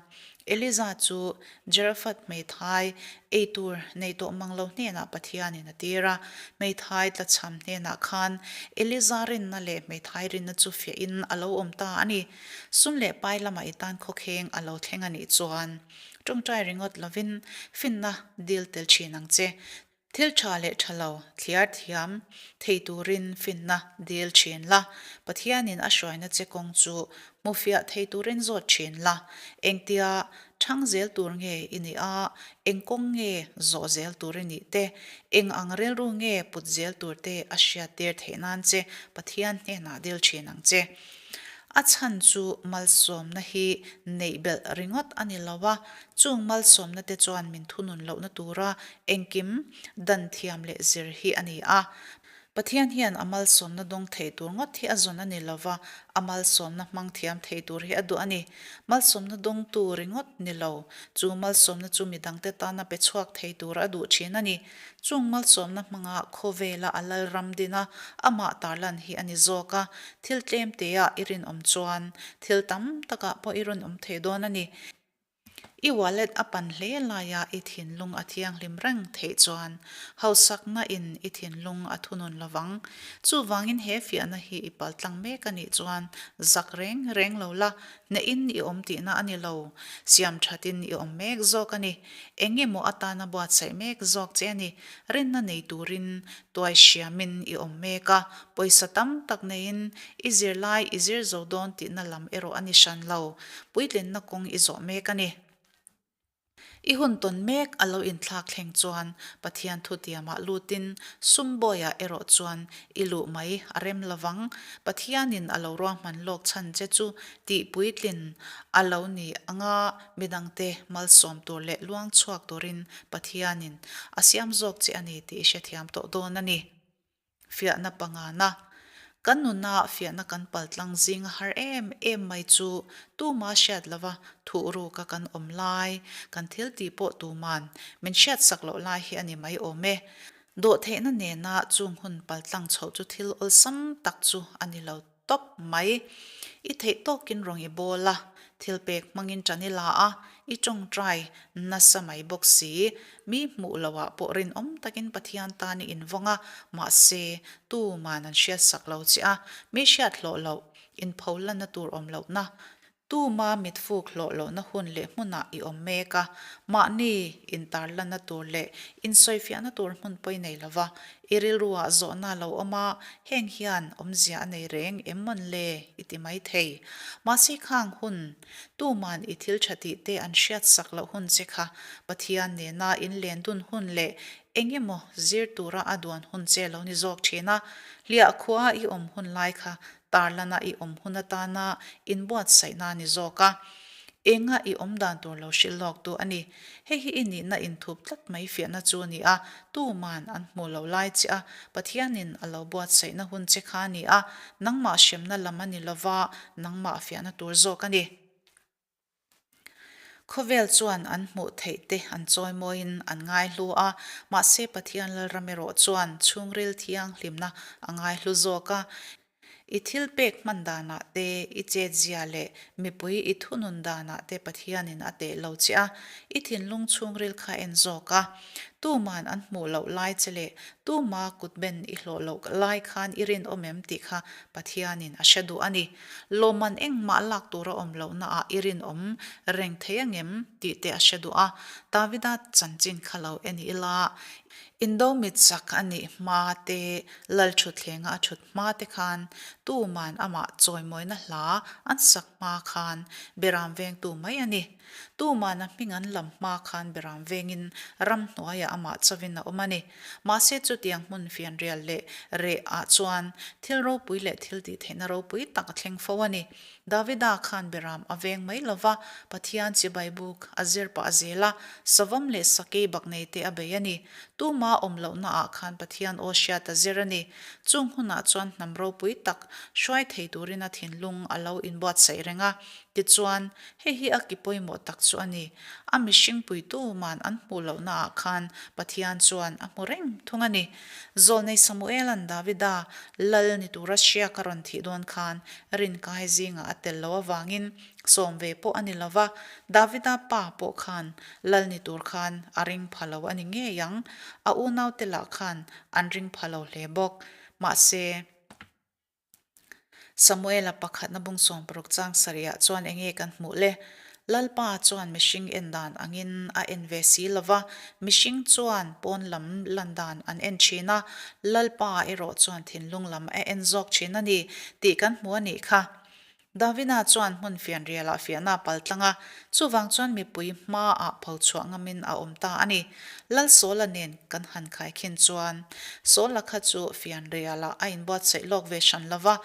A: Eliza chu Jeraphat hmeithai ei tur nei tawh mang lo hnenah Pathianin a tir a. Hmeithai tlachham hnenah khan Eliza rinna leh hmeithai rinna chu fiahin a lo awm ta a ni. Sum leh pai lamah i tan khawkheng a lo thleng a nih chuan tawngtai ringawt lovin finna dil tel thin ang che. Thil tha leh tha lo thliar thiam thei turin finna dil thin la, Pathianin a hruaina che kawng chu hmufiah thei turin zawt thin la. Engtia thang zel tur nge i nih a, eng kawng nge zawh zel tur i nih te, eng ang rilru nge put zel tur te a hriattir theih nan che Pathian hnenah dil thin ang che. A chhan chu malsawmna hi neih belh ringawt a ni lo a, chung malsawmna te chuan min thunun lohna tura engkim dan thiam leh zir hi a ni a. Pathian hian a malsawmna dawng thei tur ngawt hi a zawn a ni lo va, a malsawmna hmang thiam thei tur hi a duh a ni. Malsawmna dawngtu ringawt ni lo, chu malsawmna chu midangte tana pe chhuak thei tur a duh thin a ni. Chung malsawmna hmanga khawvela a lalram din a, amah tarlan hi a ni zawk a. Thil tlem teah i rinawm chuan thil tam takah pawh i rawn awm thei dawn a ni. I wallet a pan hle laia i thinlung a thianghlim reng theih chuan hausakna in i thinlung a thunun lovang. Chuvangin he fiahna hi i paltlang mek a nih chuan zak reng reng lo la, hnehin i awm tihna a ni lo, siam thatin i awm mek zawk a ni. Eng emaw atana buatsaih mek zawk che a ni. Rinna nei turin tuai hriamin i awm mek a, pawisa tam tak neiin i zirlai i zir zo dawn tihna lam erawh a ni hran lo. Puitlinna kawng i zawh mek a ni. I hun tawn mek a lo inthlak thleng chuan Pathian thutiamah lutin sum bawiah erawh chuan i luh mai a rem lovang. Pathianin a lo ruahman lawk chhan che chu tih puitlin a lo ni anga midangte malsawm tur leh luang chhuak turin Pathianin a siam zawk che a ni tih i hrethiam tawh dawn a ni. Fiahna pangana, Kan nuna fiahna kan paltlang zing a har em em mai chu tuma hriat lova thuhruka kan awm lai, kan thil tih pawh tuman min hriatsak loh lai hi a ni mai awm e. Dawhtheihna nena chung hun paltlang chhoh chu thil awlsam tak chu a ni lo. Tawp mai. I theih tawkin rawng i bawl a, thil pek hmangin ṭan i la a, i ṭawngṭai nasa mai bawk si. Mi hmuh lohah pawh rinawm takin Pathian tan i invawng a, mahse, tuman an hriatsak lo che a, mi hriat hlawh loh, inpho lanna tur awm lohna, Tuma mitfuk hlawh lohna hun leh hmunah i awm mek a, mahni intarlanna tur leh insawifiahna tur hmun pawi nei lova i rilruah zawhna a lo awm a, heng hian awmzia a nei reng em mawn le i ti mai thei. Mahse khang hun, tuman i thil tha tih te an hriatsak loh hun che kha Pathian nena inlen dun hun leh eng emaw zir tura a duan hun che lo ni zawk thin a, hliah khua i awm hun lai kha. tarlana i awm hun atana inbuatsaihna a ni zawk a. Enga i awm dan tur lo hrilh lawktu a ni. Hei hi i nihna inthup tlat mai fiahna chu a ni a, tuman an hmuh loh lai che a, Pathianin a lo buatsaihna hun che kha a ni a, nangmah hremna lam a ni lova, nangmah fiahna tur zawk a ni. Khawvel chuan an hmuh theih te an chawimawiin an ngaihlu a, mahse Pathian Lalram erawh chuan chhungril thianghlimna a ngaihlu zawk a. I thil pek hman danah te, i chetzia leh mipui i thunun danah te Pathianin a teh lo che a, i thinlung chhungril kha en zawk a. Tuman an hmuh loh lai che leh tuma kutben i hlawh loh lai khan i rinawm em tih kha Pathianin a hre duh a ni. Lawmman engmah lak tur a awm lohnaah i rinawm reng thei angem tih te a hre duh a, Davida chanchin kha lo en ila, Indo mit chak a nih hma te, lal thutthlenga a thut hma te khan tuman amah chawimawina hla an sak hma khan beram vengtu mai a ni. Tuman a hming an lam hma khan beram vengin ramhnuaiah amah chauhin a awm a ni. Mahse chutiang hmun fianrial leh reh ah chuan thil ropui leh thil tih theihna ropui tak a thleng fo a ni. Davida khan beram a veng mai lova, Pathian chibai buk a zir pah zel a, savawm leh sakei bak nei te a bei a ni. Tuma awm lohna ah khan Pathian aw hriat a zir a ni. Chung hunah chuan hnam ropui tak hruai thei turin a thinlung a lo inbuatsaih reng a. Tichuan, hei hi a ki pawimawh tak chu a ni. A mihring puitu man an hmuh lohnaah khan Pathian chuan a hmu reng thung a ni. Zawlnei Samuela'n Davida lal ni tura hriak a rawn thih dawn khan rinkai zingah a tel lo avangin sawm ve pawh a ni lo va, Davida pa pawh khan lal ni tur khan a ring pha lo a ni ngei ang. A unaute lah khan an ring pha lo hle bawk. Mahse. Samuela pakhatna bung 60 chang sarihah chuan enge kan hmuh le? Lalpa chuan mihring en dan angin a en ve si lo va, mihring chuan pawn lam lan dan an en thin a, Lalpa erawh chuan thinlung lam a en zawk thin a ni tih kan hmu a nih kha. Davida chuan hmun fianrialah fiahna a pal tlang a, chuvang chuan mipui hmaah pho chhuah ngamin a awm ta a ni. Lal Sawla nen kan han khaikhin chuan Sawla kha chu fianrialah a inbuatsaih lawk ve hran lo va,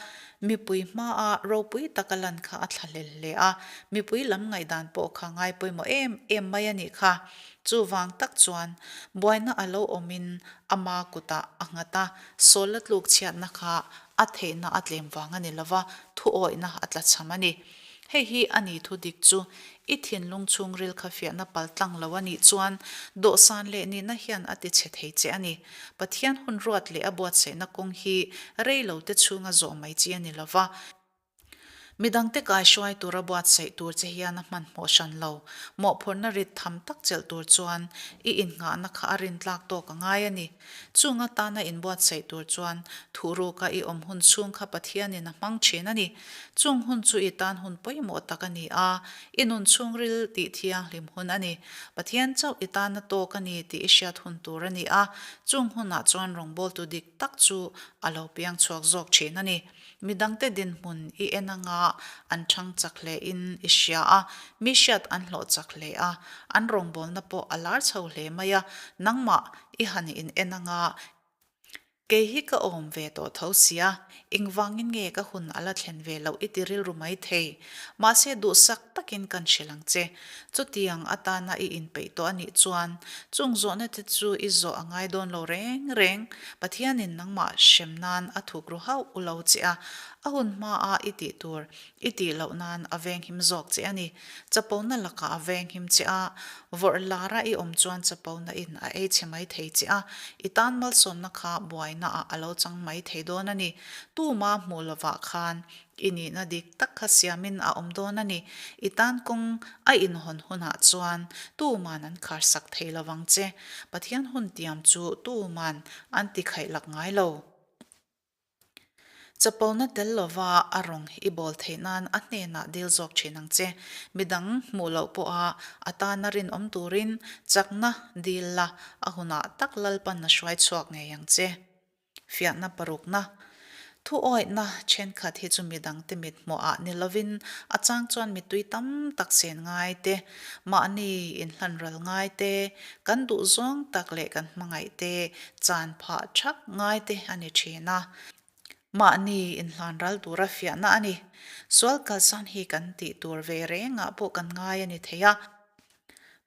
A: mipui hmaa ropui taka lan kha a thla hlel hle a, mipui lam ngaihdan pawh kha ngai pawimawh em em mai a nih kha. Chuvang tak chuan buaina a lo awmin ama kutah a nghat a, Sawla tluk chhiatna kha A theihna a tlem vang a ni lova, thuawihna a tlachham a ni. Hei hi a ni thu dik chu, i thinlung chhungril kha fiahna pal tlang lo a nih chuan dawhsan leh nihna hian a ti chhe thei che a ni. Pathian hun ruat leh a buatsaihna kawng hi rei lo te chhunga zawh mai chi a ni lova, midangte kaihruai tura buatsaih tur che hian a hmanhmawh hran lo. Mawhphurhna rit tham tak chelh tur chuan i innghahna kha a rintlak tawk a ngai a ni. Chung atana inbuatsaih tur chuan thuhruka i awm hun chhung kha Pathianin a hmang thin a ni. Chung hun chu i tan hun pawimawh tak a ni a, i nun chhungril tih thianghlim hun a ni. Pathian chauh i tana tawk a ni tih i hriat hun tur a ni a, chung hunah chuan rawngbawltu dik tak chu a lo piang chhuak zawk thin a ni. Midangte dinhmun i en anga an chhang chak hle in i hria a, mi hriat an hlawh chak hle a, an rawngbawlna pawh a lar chho hle mai a, nangmah i han in en anga kei hi ka awm ve tawh tho sia, engvangin nge ka hun a la thlen ve loh i ti rilru mai thei. Mahse duhsak takin kan hrilh ang che. Chutiang atana i inpeih tawh a nih chuan chung zawhna te chu i zawh a ngai dawn lo reng reng. Pathianin nangmah hrem nan a thuk ru hauh u lo che a, a hun hmaa i tih tur i tih loh nan a venghim zawk che a ni. Chapona lakah a venghim che a, vawrh lara i awm chuan chapona in a ei chhe mai thei che a, i tan malsawmna kha buainaah a lo chang mai thei dawn a ni. Tuma hmuh lovah khan I nihna dik tak kha siamin a awm dawn a ni. I tan kawng a inhawn hunah chuan tuman an kharsak thei lo vang che. Pathian hun tiam chu tuman an ti khaih lak ngai lo. Chapona tel lova a rawng i bawl theih nan a hnenah dil zawk thin ang che. Midang hmuh loh pawha a tana rinawm turin chakna dil la, a hunah tak Lalpan a hruai chhuak ngei ang che. Fiahna parukna, Thuawihna thenkhat hi chu midangte mit hmuhah ni lovin a chang chuan mittui tam tak sen ngai te, mahni inhlan ral ngai te, kan duh zawng tak leh kan hmangaih te chan phah thak ngai te a ni thin a. Mahni inhlan ral tura fiahna a ni. Sual kalsan hi kan tih tur ve rengah pawh kan ngai a ni thei a.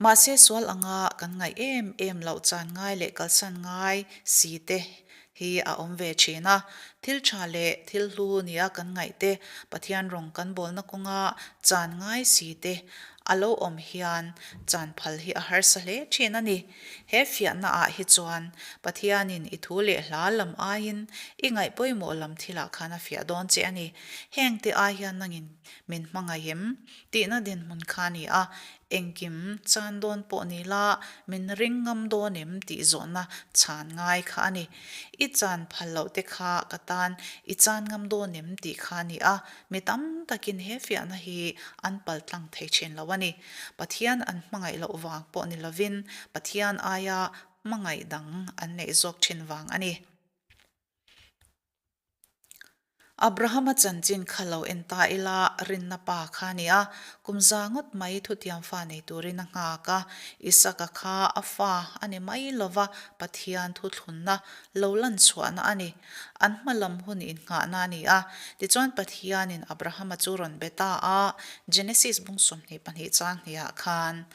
A: Mahse sual anga kan ngaih em em loh chan ngai leh kalsan ngai si te hi a awm ve thin a. Thil tha leh thil hlu nia kan ngaih te, Pathian rawng kan bawlna kawnga chan ngai si te a lo awm hian chan phal hi a harsa hle thin a ni. He fiahna ah hi chuan Pathianin i thu leh hla lam aiin i ngaih pawimawh lam thilah khan a fiah dawn che a ni. Hengte ai hian nangin min hmangaih em? Tihna dinhmun kha a ni a, engkim chan dawn pawh ni la min ring ngam dawn em tih zawhna chhan ngai kha a ni. I chan phal loh te kha ka tan i chan ngam dawn em tih kha a ni a, mi tam takin he fiahna hi an paltlang thei thin lo a ni. Pathian an hmangaih loh vang pawh ni lovin Pathian aia hmangaih dang an neih zawk thin vang a ni. Abrahama chanchin kha lo en ta ila rinna pa kha a ni a, kum za ngawt mai thutiam fa nei turin a nghak a, Isaka kha a fa a ni mai lova Pathian thuthlunna lo lan chhuahna a ni. An hma lam hun innghahna a ni a. Tichuan Pathianin Abrahama chu rawn be ta a, Genesis bung 22 chang hnihah khan,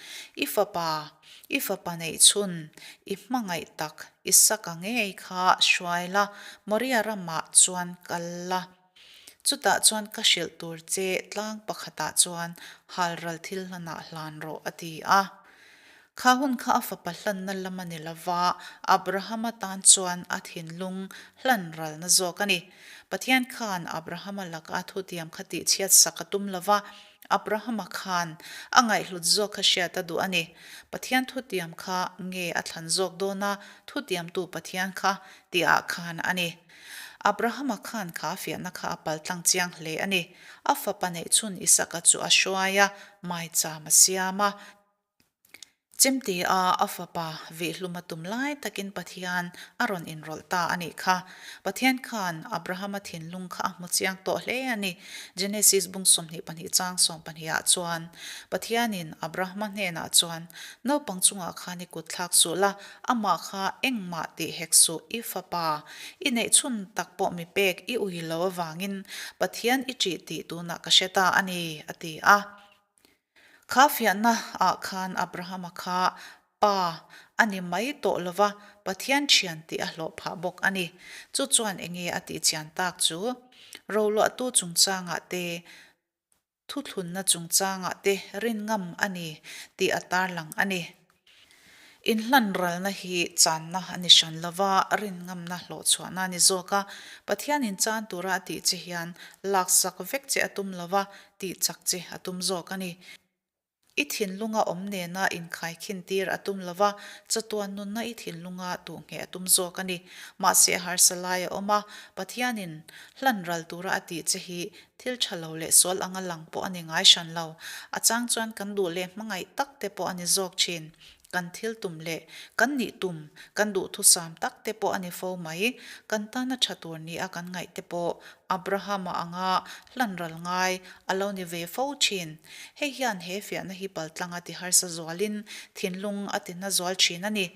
A: I fapa, I fapa neih chhun, i hmangaih tak Isaka ngei kha hruai la, Moria ramah chuan kal la. Chutah chuan ka hrilh tur che tlang pakhatah chuan halral thil hlanah hlan rawh, a ti a. Kha hun kha a fapa hlanna lam a ni lo va, Abrahama tan chuan a thinlung hlan ralna zawk a ni. Pathian khan Abrahama laka thutiam kha tihchhiat sak a tum lo va, Abrahama khan a ngaihhlut zawk kha hriat a duh a ni. Pathian thutiam kha nge a thlan zawk dawn a, thutiamtu Pathian kha tihah khan a ni. Abrahama khan kha fiahna kha a paltlang chiang hle a ni. A fapa neihchhun Isaka chu a hruai a, maicham a siam a. Chemte a a fapa vihhlum a tum lai takin Pathian a rawn inrawlh ta a nih kha. Pathian khan Abrahama thinlung kha a hmu chiang tawh hle a ni. Genesis bung 22 chang 12 ah chuan Pathianin Abrahama hnenah chuan, Naupang chungah khan i kut thlak suh la, amah kha engmah tih hek suh, i fapa i neih chhun tak pawh mi pek i ui lo avangin Pathian i ṭih tih tunah ka hre ta a ni, a ti a. Kha fiahna ah khan Abrahama kha pa a ni mai tawh lo va, Pathian thian tih a hlawh phah bawk a ni. Chu chuan enge a tih chian tak chu? Roluahtu chungchangah te, thuthlunna chungchangah te rin ngam a ni tih a tarlang a ni. Inhlan ralna hi channa a ni hran lo va, rin ngamna hlawhchhuahna a ni zawk a. Pathianin chan tura a tih che hian laksak vek che a tum lo va, tih chak che a tum zawk a ni. I thinlunga awm nena inkhaikhin tir a tum lo va, chatuan nunna i thinlunga tuhngheh a tum zawk a ni. Mahse harsa lai a awm a, Pathianin hlan ral tura a tih che hi Thil tha lo leh sual anga lang pawh a ni ngai hran lo. A chang chuan kan duh leh hmangaih tak te pawh a ni zawk thin. Kan thil tum leh kan nih tum, kan duhthusam tak te pawh a ni fo mai. Kan tana tha tur nia kan ngaih te pawh Abrahama anga hlan ral ngai a lo ni ve fo thin. Hei hian he fiahna hi paltlang a ti harsa zualin thinlung a ti na zual thin a ni.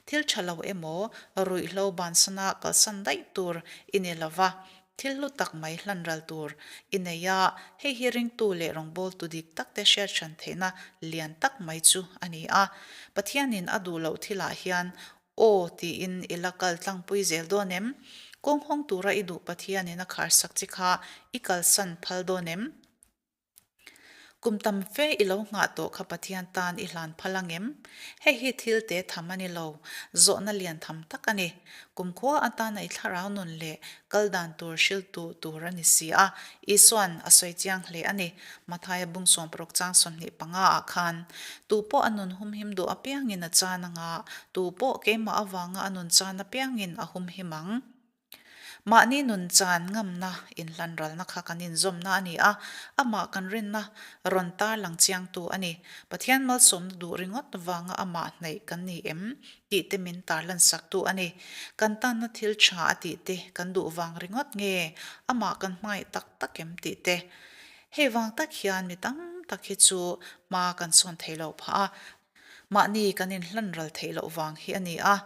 A: Thil tha lo emaw ruihhlo bansana kalsan daih tur i ni lo va, Thil hlu tak mai hlan ral tur i nei a, hei hi ringtu leh rawngbawltu dik tak te hriat hran theihna lian tak mai chu a ni a. Pathianin a duh loh thilah hian aw tiin i la kal tlangpui zel dawn em? Kawng hawng tura i duh Pathianin a kharsak chi kha i kalsan phal dawn em? Kum tam fe i lo nghah tawh kha Pathian tan i hlan phal ang em? Hei hi thil te tham a ni lo, zawhna lian tham tak a ni. Kum khua atana i thlarau nun leh kal dan tur hriltu tur a ni si a, Isua'n a sawi chiang hle a ni. Mathaia bung 16 chang 25 ah khan, Tu pawh a nun humhim duh apiangin a chan anga, tu pawh keimah avanga a nun chan apiangin a humhim ang. Mahni nun chan ngamna inhlanralna kha kan inzawmna a ni a, amah kan rinna rawn tarlang chiangtu a ni. Pathian malsawmna duh ringawt vanga amah hnaih kan ni em tih te min tarlan saktu a ni. Kan tanna thil tha a tih te kan duh vang ringawt nge amah kan hmangaih tak tak em tih te. Hei vang tak hian mi tam tak hi chu hma kan sawn thei loh phah a. Mahni kan inhlan ral theih loh vang hi a ni a.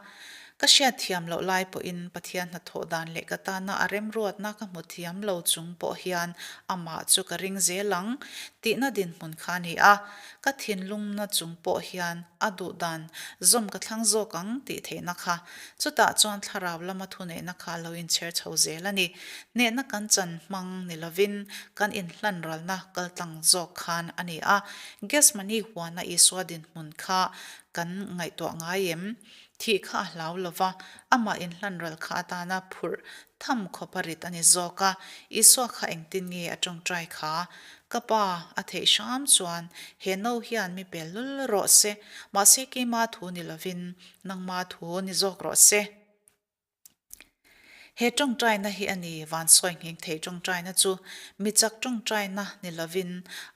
A: Ka hriat thiam loh lai pawhin Pathian hnathawh dan leh ka tana a remruatna ka hmu thiam lo chung pawh hian amah chu ka ring zel ang tihna dinhmun kha a ni a. Ka thinlungna chung pawh hian a duh dan zawm ka thlang zawk ang tih theihna kha. Chutah chuan thlarau lama thuneihna kha a lo inchher chho zel a ni. Hnehna kan chan hmang ni lovin kan inhlan ralna kaltlang zawk khan a ni a. Gethsemane huana Isua dinhmun kha kan ngaihtuah ngai em? Thih kha a hlau lo va, amah inhlan ral kha atana phurh tham khawp a rit a ni zawk a. Isua kha engtin nge a tawngtai kha? Ka pa, a theih hram chuan he no hian mi pel lul rawh se, mahse keima thu ni lovin nangma thu ni zawk rawh se. He tawngtaina hi a ni van sawi nghing thei tawngtaina chu mi chak tawngtaina ni lovin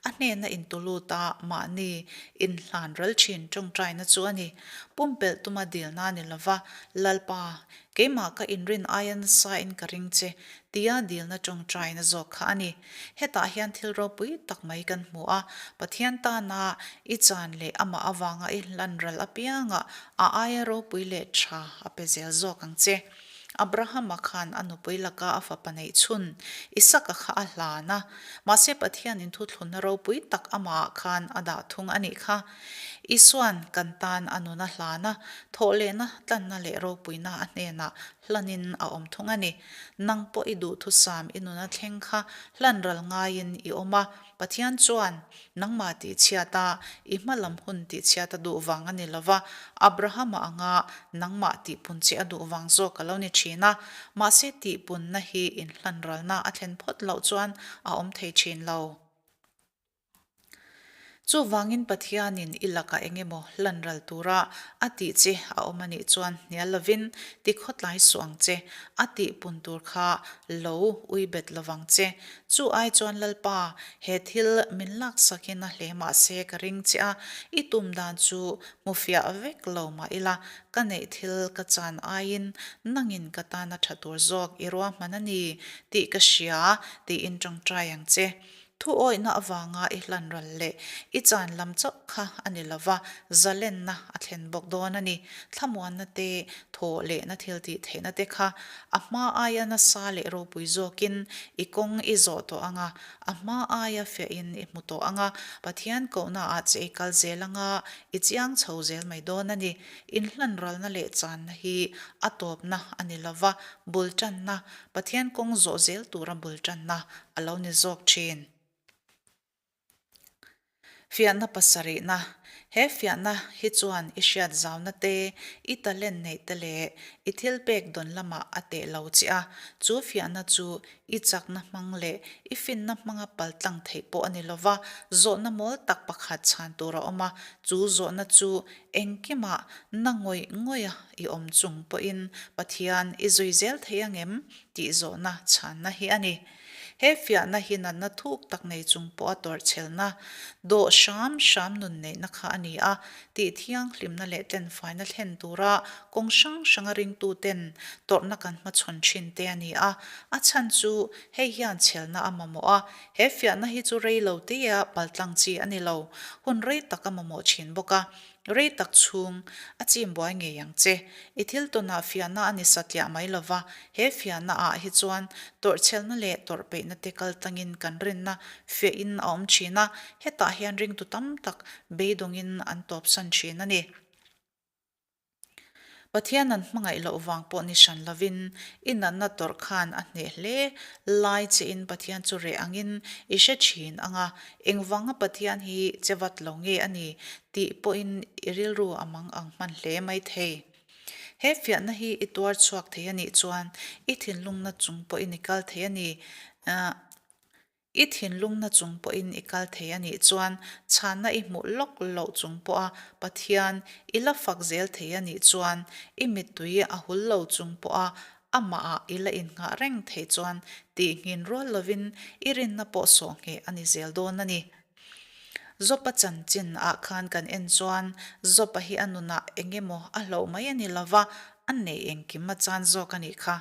A: a hnena intulut a mahni inhlan ral thin tawngtaina chu a ni. Pumpelh tuma dilna ni lova Lalpa, keimah ka inrin aia nasain ka ring che tia dilna tawngtaina zawk kha a ni. Hetah hian thil ropui tak mai kan hmu a, Pathian tana i chan leh amah avanga i hlan ral apiangah a aia ropui leh tha a pe zel zawk ang che. Abrahama khan a nupui laka a fapa neih chhun Isaka kha a hlan a, mahse Pathianin thuthlunna ropui tak amahah khan a dah thung a nih kha. Isua'n kan tan a nun a hlan a, thawhlehna, tlanna leh ropuina a hnenah hlanin a awm thung a ni. Nang pawh i duhthusam i nuna thleng kha hlan ral ngaiin i awm a, Pathian chuan nangmah tihchhiat a, i hma lam hun tihchhiat a duh vang a ni lo va, Abrahama anga nangmah tihpun che a duh vang zawk a lo ni thin a. Mahse tihpunna hi inhlan ralna a thlen phawt loh chuan a awm thei thin lo. Chuvangin Pathianin i lakah eng emaw hlan ral tura a tih che a awm a nih chuan hnial lovin ti khawtlai suh ang che, a tih pun tur kha lo ui bet lovang che. Chu ai chuan Lalpa, he thil min laksakin a hle mah se ka ring che a, i tum dan chu hmu fiah vek lo mah ila, ka neih thil ka chan aiin nangin ka tana tha tur zawk i ruahman a ni tih ka hria tiin tawngtai ang che. Thu awihna avanga i hlan ral leh i chan lam chauh kha a ni lo va, zalenna a thlen bawk dawn a ni. Thlamuanna te, thaw lehna thil tih theihna te kha a hma aia nasa leh ropui zawkin i kawng i zawh tawh ang a, a hma aia fiahin i hmu tawh ang a, Pathian kohnaah che i kal zel ang a, i chiang chho zel mai dawn a ni. Inhlan ralna leh channa hi a tawpna a ni lo va, bul tanna, Pathian kawng zawh zel tura bul tanna a lo ni zawk thin. Fiahna pasarihna, He fiahna hi chuan i hriat zauna te, i talent neih te leh i thil pek dawn lamah a teh lo che a. Chu fiahna chu i chakna hmang leh i finna hmanga paltlang theih pawh a ni lo va, zawhna mawl tak pakhat chhan tur a awm a. Chu zawhna chu engkimah na ngawih ngawiha i awm chung pawhin Pathian i zui zel thei angem? Tih zawhna chhanna hi a ni. He fiahna hi natna thuk tak nei chung pawha tawrhchhelna, dawh hram hram nun neihna kha a ni a, tih thianghlimna leh tlenfaina thlen tura kawng hrang hranga ringtuten tawrhna kan hmachhawn thin te a ni a. A chhan chu hei hian chhelna a mamawh a, he fiahna hi chu rei lo teia paltlang chi a ni lo, hun rei tak a mamawh thin bawk a. Rei tak chhung, a chim buai ngei ang che. I thil tawnah fiahna a ni satliah mai lo va, he fiahna ah hi chuan tawrhchhelna leh tawrhpeihna te kal tlangin kan rinna fiahin a awm thin a, hetah hian ringtu tam tak beidawngin an tawpsan thin a ni. Pathian an hmangaih loh vang pawh ni hran lovin i natna tawrh khan a hneh hle lai chein Pathian chu reh angin i hre thin ang a, engvanga Pathian hi che vat lo nge a ni tih pawhin i rilru a mang ang hman hle mai thei. He fiahna hi i tuar chhuak thei a nih chuan i thinlungna chung pawhin i kal thei a ni. I thinlungna chung pawhin i kal thei a nih chuan chhanna i hmuh lawk loh chung pawha Pathian i la fak zel thei a nih chuan i mittui a hul lo chung pawha amahah i la innghah reng theih chuan tihnghin rual lovin i rinna pawh sawh ngheh a ni zel dawn a ni. Job-a chanchin ah khan kan en chuan Job-a hi a nunah eng emaw a hloh mai a ni lova, a neih engkim a chan zawk a nih kha.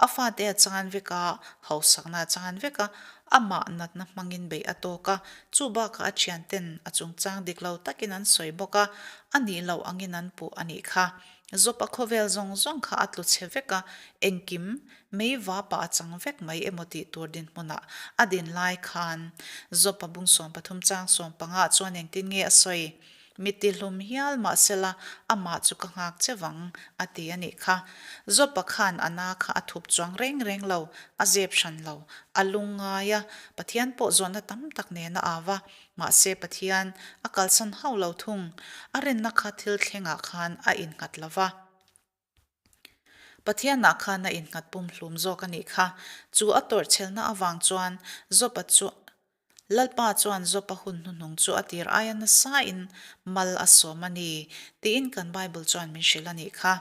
A: A fate a chan vek a, hausakna a chan vek a, amah natna hmangin beih a tawk a, chu bakah a thianten a chungchang dik lo takin an sawi bawk a, a nih loh angin an puh a nih kha. Job-a khawvel zawng zawng kha a tlu chhe vek a, engkim mei vapa a chang vek mai emaw tih tur dinhmunah a din lai khan Job-a bung 13 chang sawmpangah chuan engtin nge a sawi? Mi tihlum hial mahsela amah chu ka nghak che vang, a ti a nih kha. Job-a khan a na kha a thup chuang reng reng lo, a zep hran lo, a lungngai a, Pathian pawh zawhna tam tak nen a au a, mahse Pathian a kalsan hauh lo thung. A rinna kha thil thlengah khan a innghat lo va. Pathianah khan a innghat pumhlum zawk a nih kha. Chu a tawrhchhelna avang chuan Job-a chu Lalpa chuan Job-a hun hnuhnung chu a tir aia nasain mal a sawm a ni, tiin kan Bible chuan min hrilh a nih kha.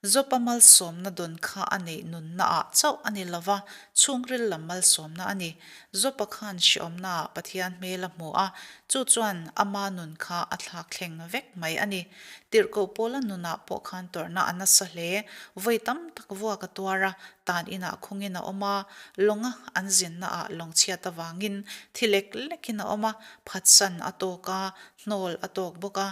A: Job-a malsawmna dawn kha a neih nunnaah chauh a ni lova, chhungril lam malsawmna a ni. Job-a khan hreawmnaah Pathian hmel a hmu a, chu chuan ama nun kha a thlak thleng vek mai a ni. Tirhkoh Paula nunah pawh khan tawrhna a nasa hle. Vawi tam tak vuak a tuar a, tan inah khungin a awm a, lawnga an zinnaah lawng chhiat avangin thi lek lekin a awm a, phatsan a tawk a, hnawl a tawk bawk a,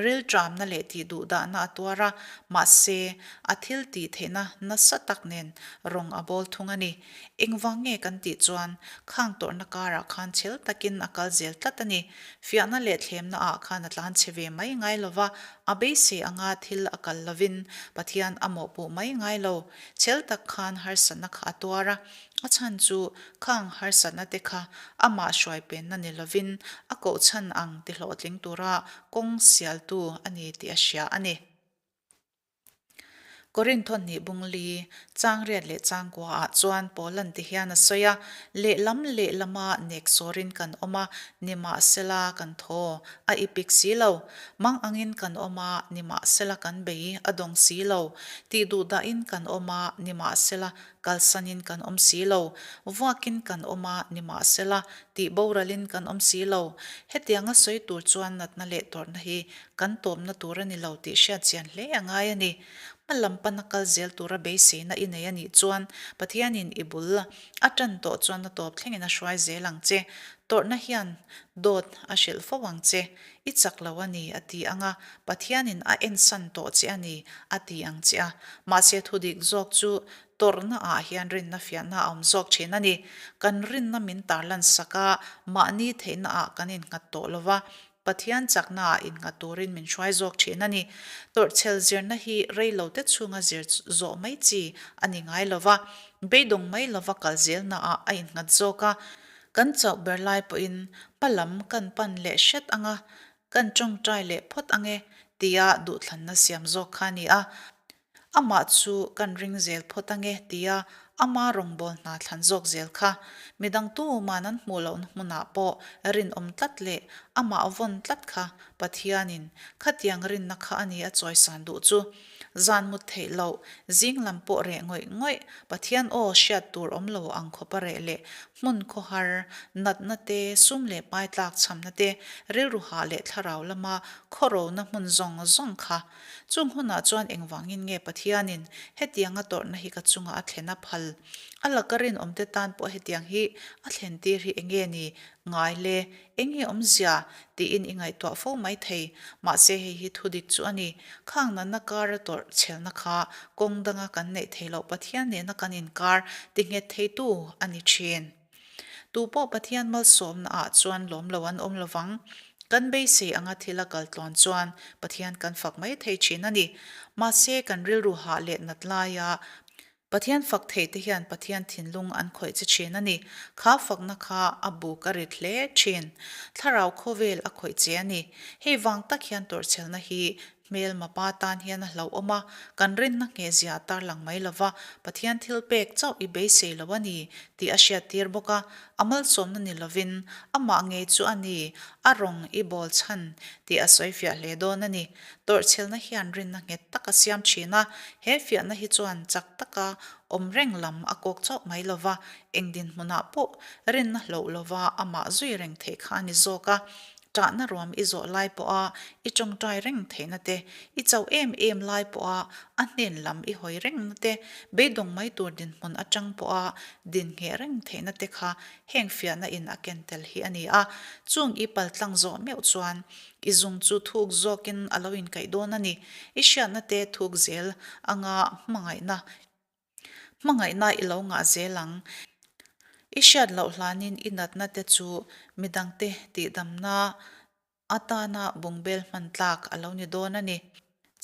A: rilṭamna leh tihduhdahna a tuar a, mahse, a thil tih theihna nasa tak nen rawng a bawl thung a ni. Engvang nge kan tih chuan khang tawrhna karah khan chhel takin a kal zel tlat a ni. Fiahna leh thlemna ah khan a tlan chhe ve mai ngai lo va, a beisei anga thil a kal lovin Pathian a mawhpuh mai ngai lo. Chhel tak khan harsatna kha a tuar a, a chhan chu khang harsatna te kha amah hruai penna ni lovin a kohchhan ang ti hlawhtling tura kawng sialtu a ni tih a hria a ni. Korintho hnih bung li, chang riat leh chang kuaah chuan Paulan ti hian a sawi a, Lehlam lehlama nek sawrin kan awm a, nimahsela kan thaw a ipik si lo. Mang angin kan awm a, nimahsela kan bei a dawng si lo. Tih duh dahin kan awm a, nimahsela kalsanin kan awm si lo. Vuakin kan awm a, nimahsela tih boralin kan awm si lo. Hetianga sawi tur chuan natna leh tawrhna hi Kan tawpna tur a ni lo tih hriat chian hle a ngai a ni. Hma lam pana kal zel tura beiseina i nei a nih chuan Pathianin i bul a tan tawh chuan a tawp thlengin a hruai zel ang che. Tawrhna hian dawt a hrilh fo ang che. I chak lo a ni a ti ang a, Pathianin a ensan tawh che a ni a ti ang che a. Mahse thudik zawk chu tawrhna ah hian rinna fiahna a awm zawk thin a ni. Kan rinna min tarlan sak a, mahni theihna ah kan innghat tawh lo va, Pathian chaknaah innghat turin min hruai zawk thin a ni. Tawrhchhel zirna hi rei lo te chhunga zir zawh mai chi a ni ngai lo va, beidawng mai lova kal zelnaah a innghat zawk a. Kan chauh ber lai pawhin hma lam kan pan leh hret ang a, kan tawngtai leh phawt ang e tia duhthlanna siam zawk kha a ni a. Amah chu kan ring zel phawt ange tia ama rawngbâwl hna thlan zawk zel kha. Midang tuma'n an hmuh lohna hmunah pawh rinawm tlat leh amah vawn tlat kha Pathianin khatiang rinna kha a ni a chawisan duh chu. Zan mut theih loh, zing lam pawh reh ngawih ngawih, Pathian aw hriat tur awm lo ang khawpa reh leh hmun khawhar, natna te, sum leh pai tlak chhamna te, rilru hah leh thlarau lama khawrona hmun zawng zawng kha Chung hunah chuan engvangin nge Pathianin hetianga tawrhna hi ka chungah a thlen a phal? A laka rinawmte tan pawh hetiang hi a thlentir hi enge ni ngai le? Enge awmzia? tiin i ngaihtuah fo mai thei. Mahse hei hi thudik chu a ni. Khang natna kara tawrh chhelna kha kawng danga kan neih theih loh Pathian nena kan inkar tinghet theitu a ni thin. Tu pawh Pathian malsawmna ah chuan lawm lo an awm lovang. Kan beisei anga thil a kal tluan chuan Pathian kan fak mai thei thin a ni. Mahse kan rilru hah leh nat laia Pathian fak thei te hian Pathian thinlung an khawih che thin a ni. Kha fakna kha a buk a rit hle thin. Thlarau khawvel a khawih che a ni. Hei vang tak hian tawrhchhelna hi Hmelma pa tan hian a hlauhawm a, kan rinna nghehzia a tarlang mai lova, Pathian thil pek chauh i beisei lo a ni tih a hriattir bawk a, a malsawmna ni lovin amah ngei chu a ni, a rawng i bawl chhan tih a sawi fiah hle dawn a ni. Tawrhchhelna hian rinna nghet tak a siam thin a, he fiahna hi chuan chak taka awm reng lam a kawk chauh mai lova, eng dinhmunah pawh rinna hloh lova amah zui reng theih kha a ni zawk a. Ṭahna ruam i zawh lai pawha i ṭawngṭai reng theihna te, i chauh em em lai pawha a hnen lam i hawi rengna te, beidawng mai tur dinhmun aṭang pawha din ngheh reng theihna te kha heng fiahna in a ken tel hi a ni a. Chung i paltlang zawh meuh chuan i zung chu thuk zawkin a lo inkaih dawn a ni. I hriatna te thuk zel anga hmangaihna Hmangaihna i lo ngah zel ang. I hriat loh hlanin i natna te chu midangte tihdamna atana bungbel hman tlak a lo ni dawn a ni.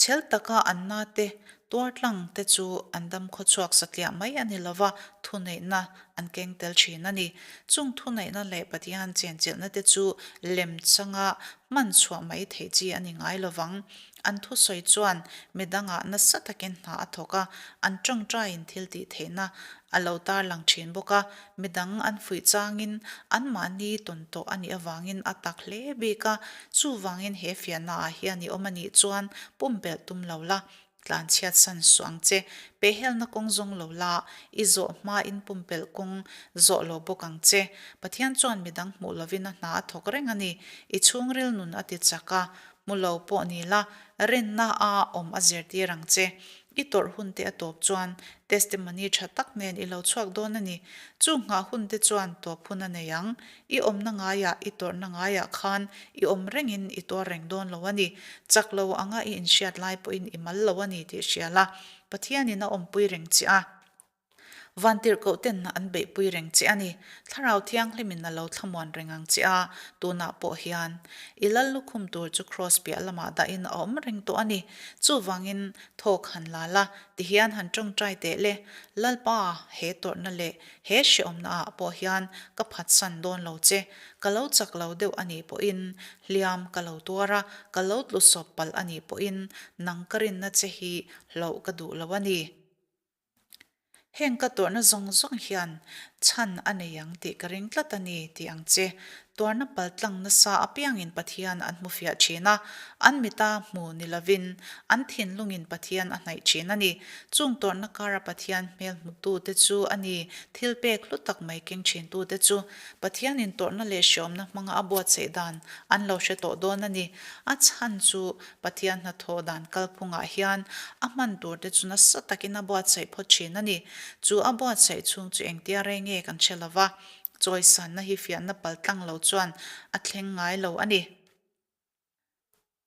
A: Chhel taka an na te tuar tlang te chu an dam khawchhuak satliah mai a ni lova, thuneihna an keng tel thin a ni. Chung thuneihna leh Pathian chenchilhna te chu lem changa hman chhuah mai theih chi a ni ngai lovang. An thusawi chuan midangah nasa takin hna a thawk a, an tawngtaiin thil tih theihna a lo tarlang thin bawk a, midang an fuih changin anmahni tawn tawh a nih avangin a tak hle bik a, chuvangin he fiahnaah hian i awm a nih chuan pumpelh tum lo la, tlanchhiat san suh ang che, pehhelna kawng zawng lo la, i zawh hmain pumpelh kawng zawh lo bawk ang che. Pathian chuan midang hmuh lovin a hna a thawk reng a ni, i chhungril nun a ti chak a, Hmu lo pawh ni la, rinna a awm a zirtir ang che. I tawrh hun te a tawp chuan testimony tha tak nen i lo chhuak dawn a ni. Chu nghah hun te chuan tawp hun a nei ang. I awmna ngaiah, i tawrhna ngaiah khan i awm rengin i tuar reng dawn lo a ni. Chak lo anga i inhriat lai pawhin i mal lo a ni tih hria la, Pathianin a awmpui reng che a. Vantirhkoh ten an beihpui reng che a ni. Thlarau Thianghlimin a lo thlamuan reng ang che a, tunah pawh hian i lal lukhum tur chu Kraws piah lamah dahin a awm reng tawh a ni. Chuvangin thawk han la la, tihian han tawngtai teh le. Lalpa, he tawrhna leh he hreawmna ah pawh hian ka phatsan dawn lo che. Ka lo chak lo deuh a nih pawhin hliam ka lo tuar a, ka lo tlu sawp palh a nih pawhin nang ka rinna che hi hlauh ka duh lo a ni. Heng ka tuarna zawng zawng hian chhan a nei ang tih ka ring tlat a ni tih ang che. Tuarna paltlang nasa apiangin Pathian an hmu fiah thin a, an mita hmu ni lovin an thinlungin Pathian a hnaih thin a ni. Chung tuarna kara Pathian hmel hmutute chu a ni thilpek hlu tak mai keng thintute chu. Pathianin tawrhna leh hreawmna hmanga a buatsaih dan an lo hre tawh dawn a ni. A chhan chu Pathian hnathawh dan kalphungah hian a hman tur te chu nasa takin a buatsaih phawt thin a ni. Chu a buatsaih chhung chu engtia rei nge kan hre lova, chawisanna hi fiahna paltlang lo chuan a thleng ngai lo a ni.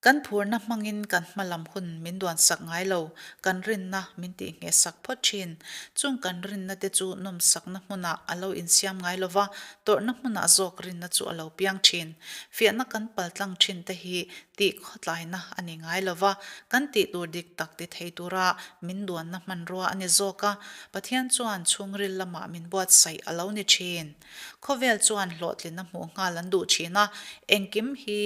A: Kan phurna hmangin kan hma lam hun min duansak ngai lo, kan rinna min tihnghehsak phawt thin. Chung kan rinna te chu nawmsakna hmunah a lo insiam ngai lova, tawrhna hmunah zawk rinna chu a lo piang thin. Fiahna kan paltlang thin te hi tih khawtlaina a ni ngai lo va, kan tih tur dik tak ti thei tura min duanna hmanrua a ni zawk a, Pathian chuan chhungril lamah min buatsaih a lo ni thin. Khawvel chuan hlawhtlinna hmuh nghal an duh thin a, engkim hi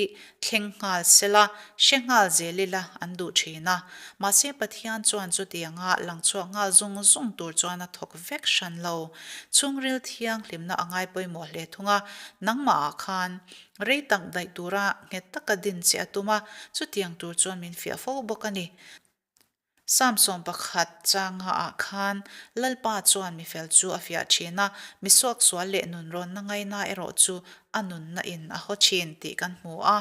A: thleng nghal sela, hre nghal zel ila an duh thin a. Mahse Pathian chuan chutianga lang chhuak nghal zung zung tur chuan a thawk vek hran lo. Chhungril thianghlimna a ngai pawimawh hle thung a, nangmahah khan Rei tak daih tura nghet taka din che a tum a, chutiang tur chuan min fiah fo bawk a ni. Samsawm pakhat changa ah khan Lalpa chuan mifel chu a fiah thin a, mi suaksual leh nunrawnna ngaina erawh chu a nunna in a haw thin tih kan hmu a.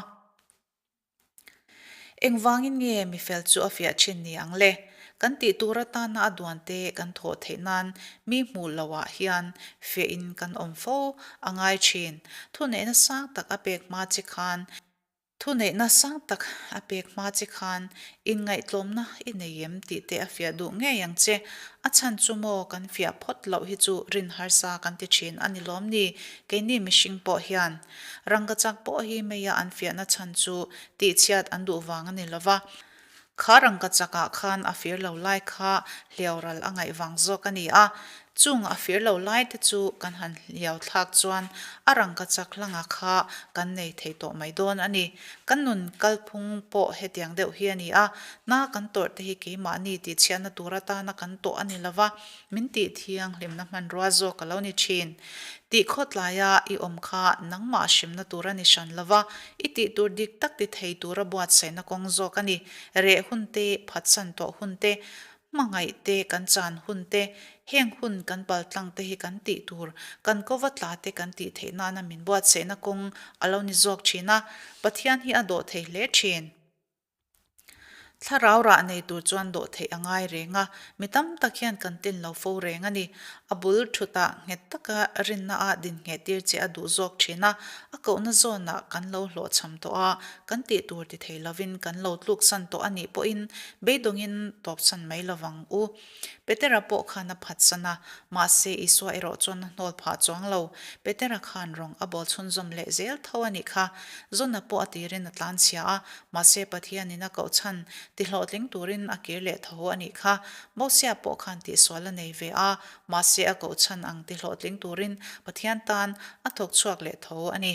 A: Engvangin nge mifel chu a fiah thin ni ang le? Kan tih tur atana a duan te kan thawh theih nan mi hmuh loh ah hian fiahin kan awm fo a ngai thin. Thuneihna sang tak a pek hma che khan Thuneihna sang tak a pek hma che khan inngaihtlawmna i nei em tih te a fiah duh ngei ang che. A chhan chu maw kan fiah phawt loh hi chu rin harsa kan ti thin a ni lawm ni? Keini mihring pawh hian Rangkachak pawh hi meia an fiahna chhan chu tihchhiat an duh vang a ni lo va, kha rangkachakah khan a fir lo lai kha hliau ral a ngaih vang zawk a ni a. Chung a fir lo lai te chu kan han hliau thlak chuan a rangkachak hlanga kha kan nei thei tawh mai dawn a ni. Kan nun kalphung pawh hetiang deuh hi a ni a, na kan tawrh te hi keimahni tihchhiatna tur atana kan tawh a ni lo va, Min tih thianghlimna hmanrua zawk a lo ni thin. Tih khawtlaia i awm kha nangmah hrimna tur a ni hran lo va, i tih tur dik tak ti thei tura buatsaihna kawng zawk a ni. Reh hun te, phatsan tawh hun te, hmangaih te kan chan hun te, Heng hun kan paltlang te hi kan tih tur, kan kova tla te kan tih theih nana min buatsaihna kawng a lo ni zawk thin a, Pathian hi a dawh thei hle thin. Thlarau rah nei tur chuan dawh theih a ngai reng a, mi tam tak hian kan tlin lo fo reng a ni. A bul thutah nghet taka rinna ah din ngheh tir che a duh zawk thin a, a kohna zawnah kan lo hlawhchham tawh a, kan tih tur ti thei lovin kan lo tluksan tawh a nih pawhin beidawngin tawpsan mai lovang u. Petera pawh khan a phatsan a, mahse Isua erawh chuan a hnawl phah chuang lo. Petera khan rawng a bawl chhunzawm leh zel tho a nih kha. Zona pawh a tirin a tlanchhia a, mahse Pathianin a koh chhan tihlawhtling turin a kir leh tho a nih kha. Mosia pawh khan tihsual a nei ve a, mahse a koh chhan ang tihlawhtling turin Pathian tan a thawk chhuak leh tho a ni.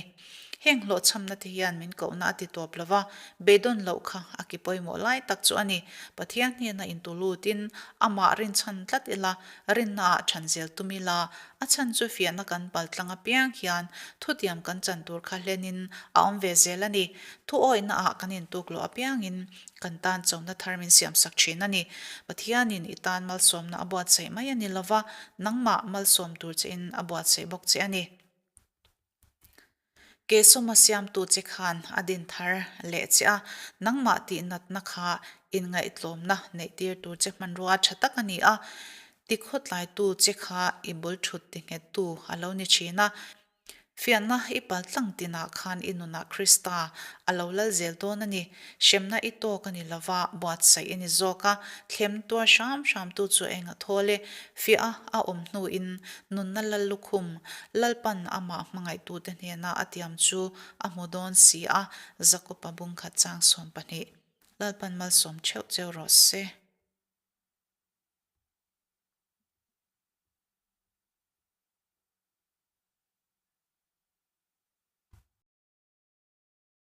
A: Heng hlawhchhamna te hian min kohna a ti tawp lo va, beidawn loh kha a ki pawimawh lai tak chu a ni. Pathian hnena intu lutin amah rinchhan tlat ila, rinna ah chhan zel tum ila, a chhan chu fiahna kan paltlang apiang hian thutiam kan chan tur kha hlenin a awm ve zel a ni. Thuawihna ah kan intuk loh apiangin kan tan chona thar min siamsak thin a ni. Pathianin i tan malsawmna a buatsaih mai a ni lova, nangmah malsawm tur chein a buatsaih bawk che a ni. Keisawma siamtu che khan a din thar leh che a, nangmah tih natna kha inngaihtlawmna neih tir tur che hmanrua tha tak a ni a, tikhawtlaitu che kha i bul thut ti nghettu a lo ni thin a. Fiahna i paltlang tinah khan i nunah Krista a lo lal zel dawn a ni. Hremna i tawk a ni lova, buatsaih i ni zawk a, thlem tuar hram hramtu chu eng a thawl e. Fiah a awm hnuin nunna lal lukhum, Lalpan amah hmangaihtute hnena a tiam chu a hmu dawn si a, Jakob-a bungkhat chang 12. Lalpan malsawm theuh cheu rawh se.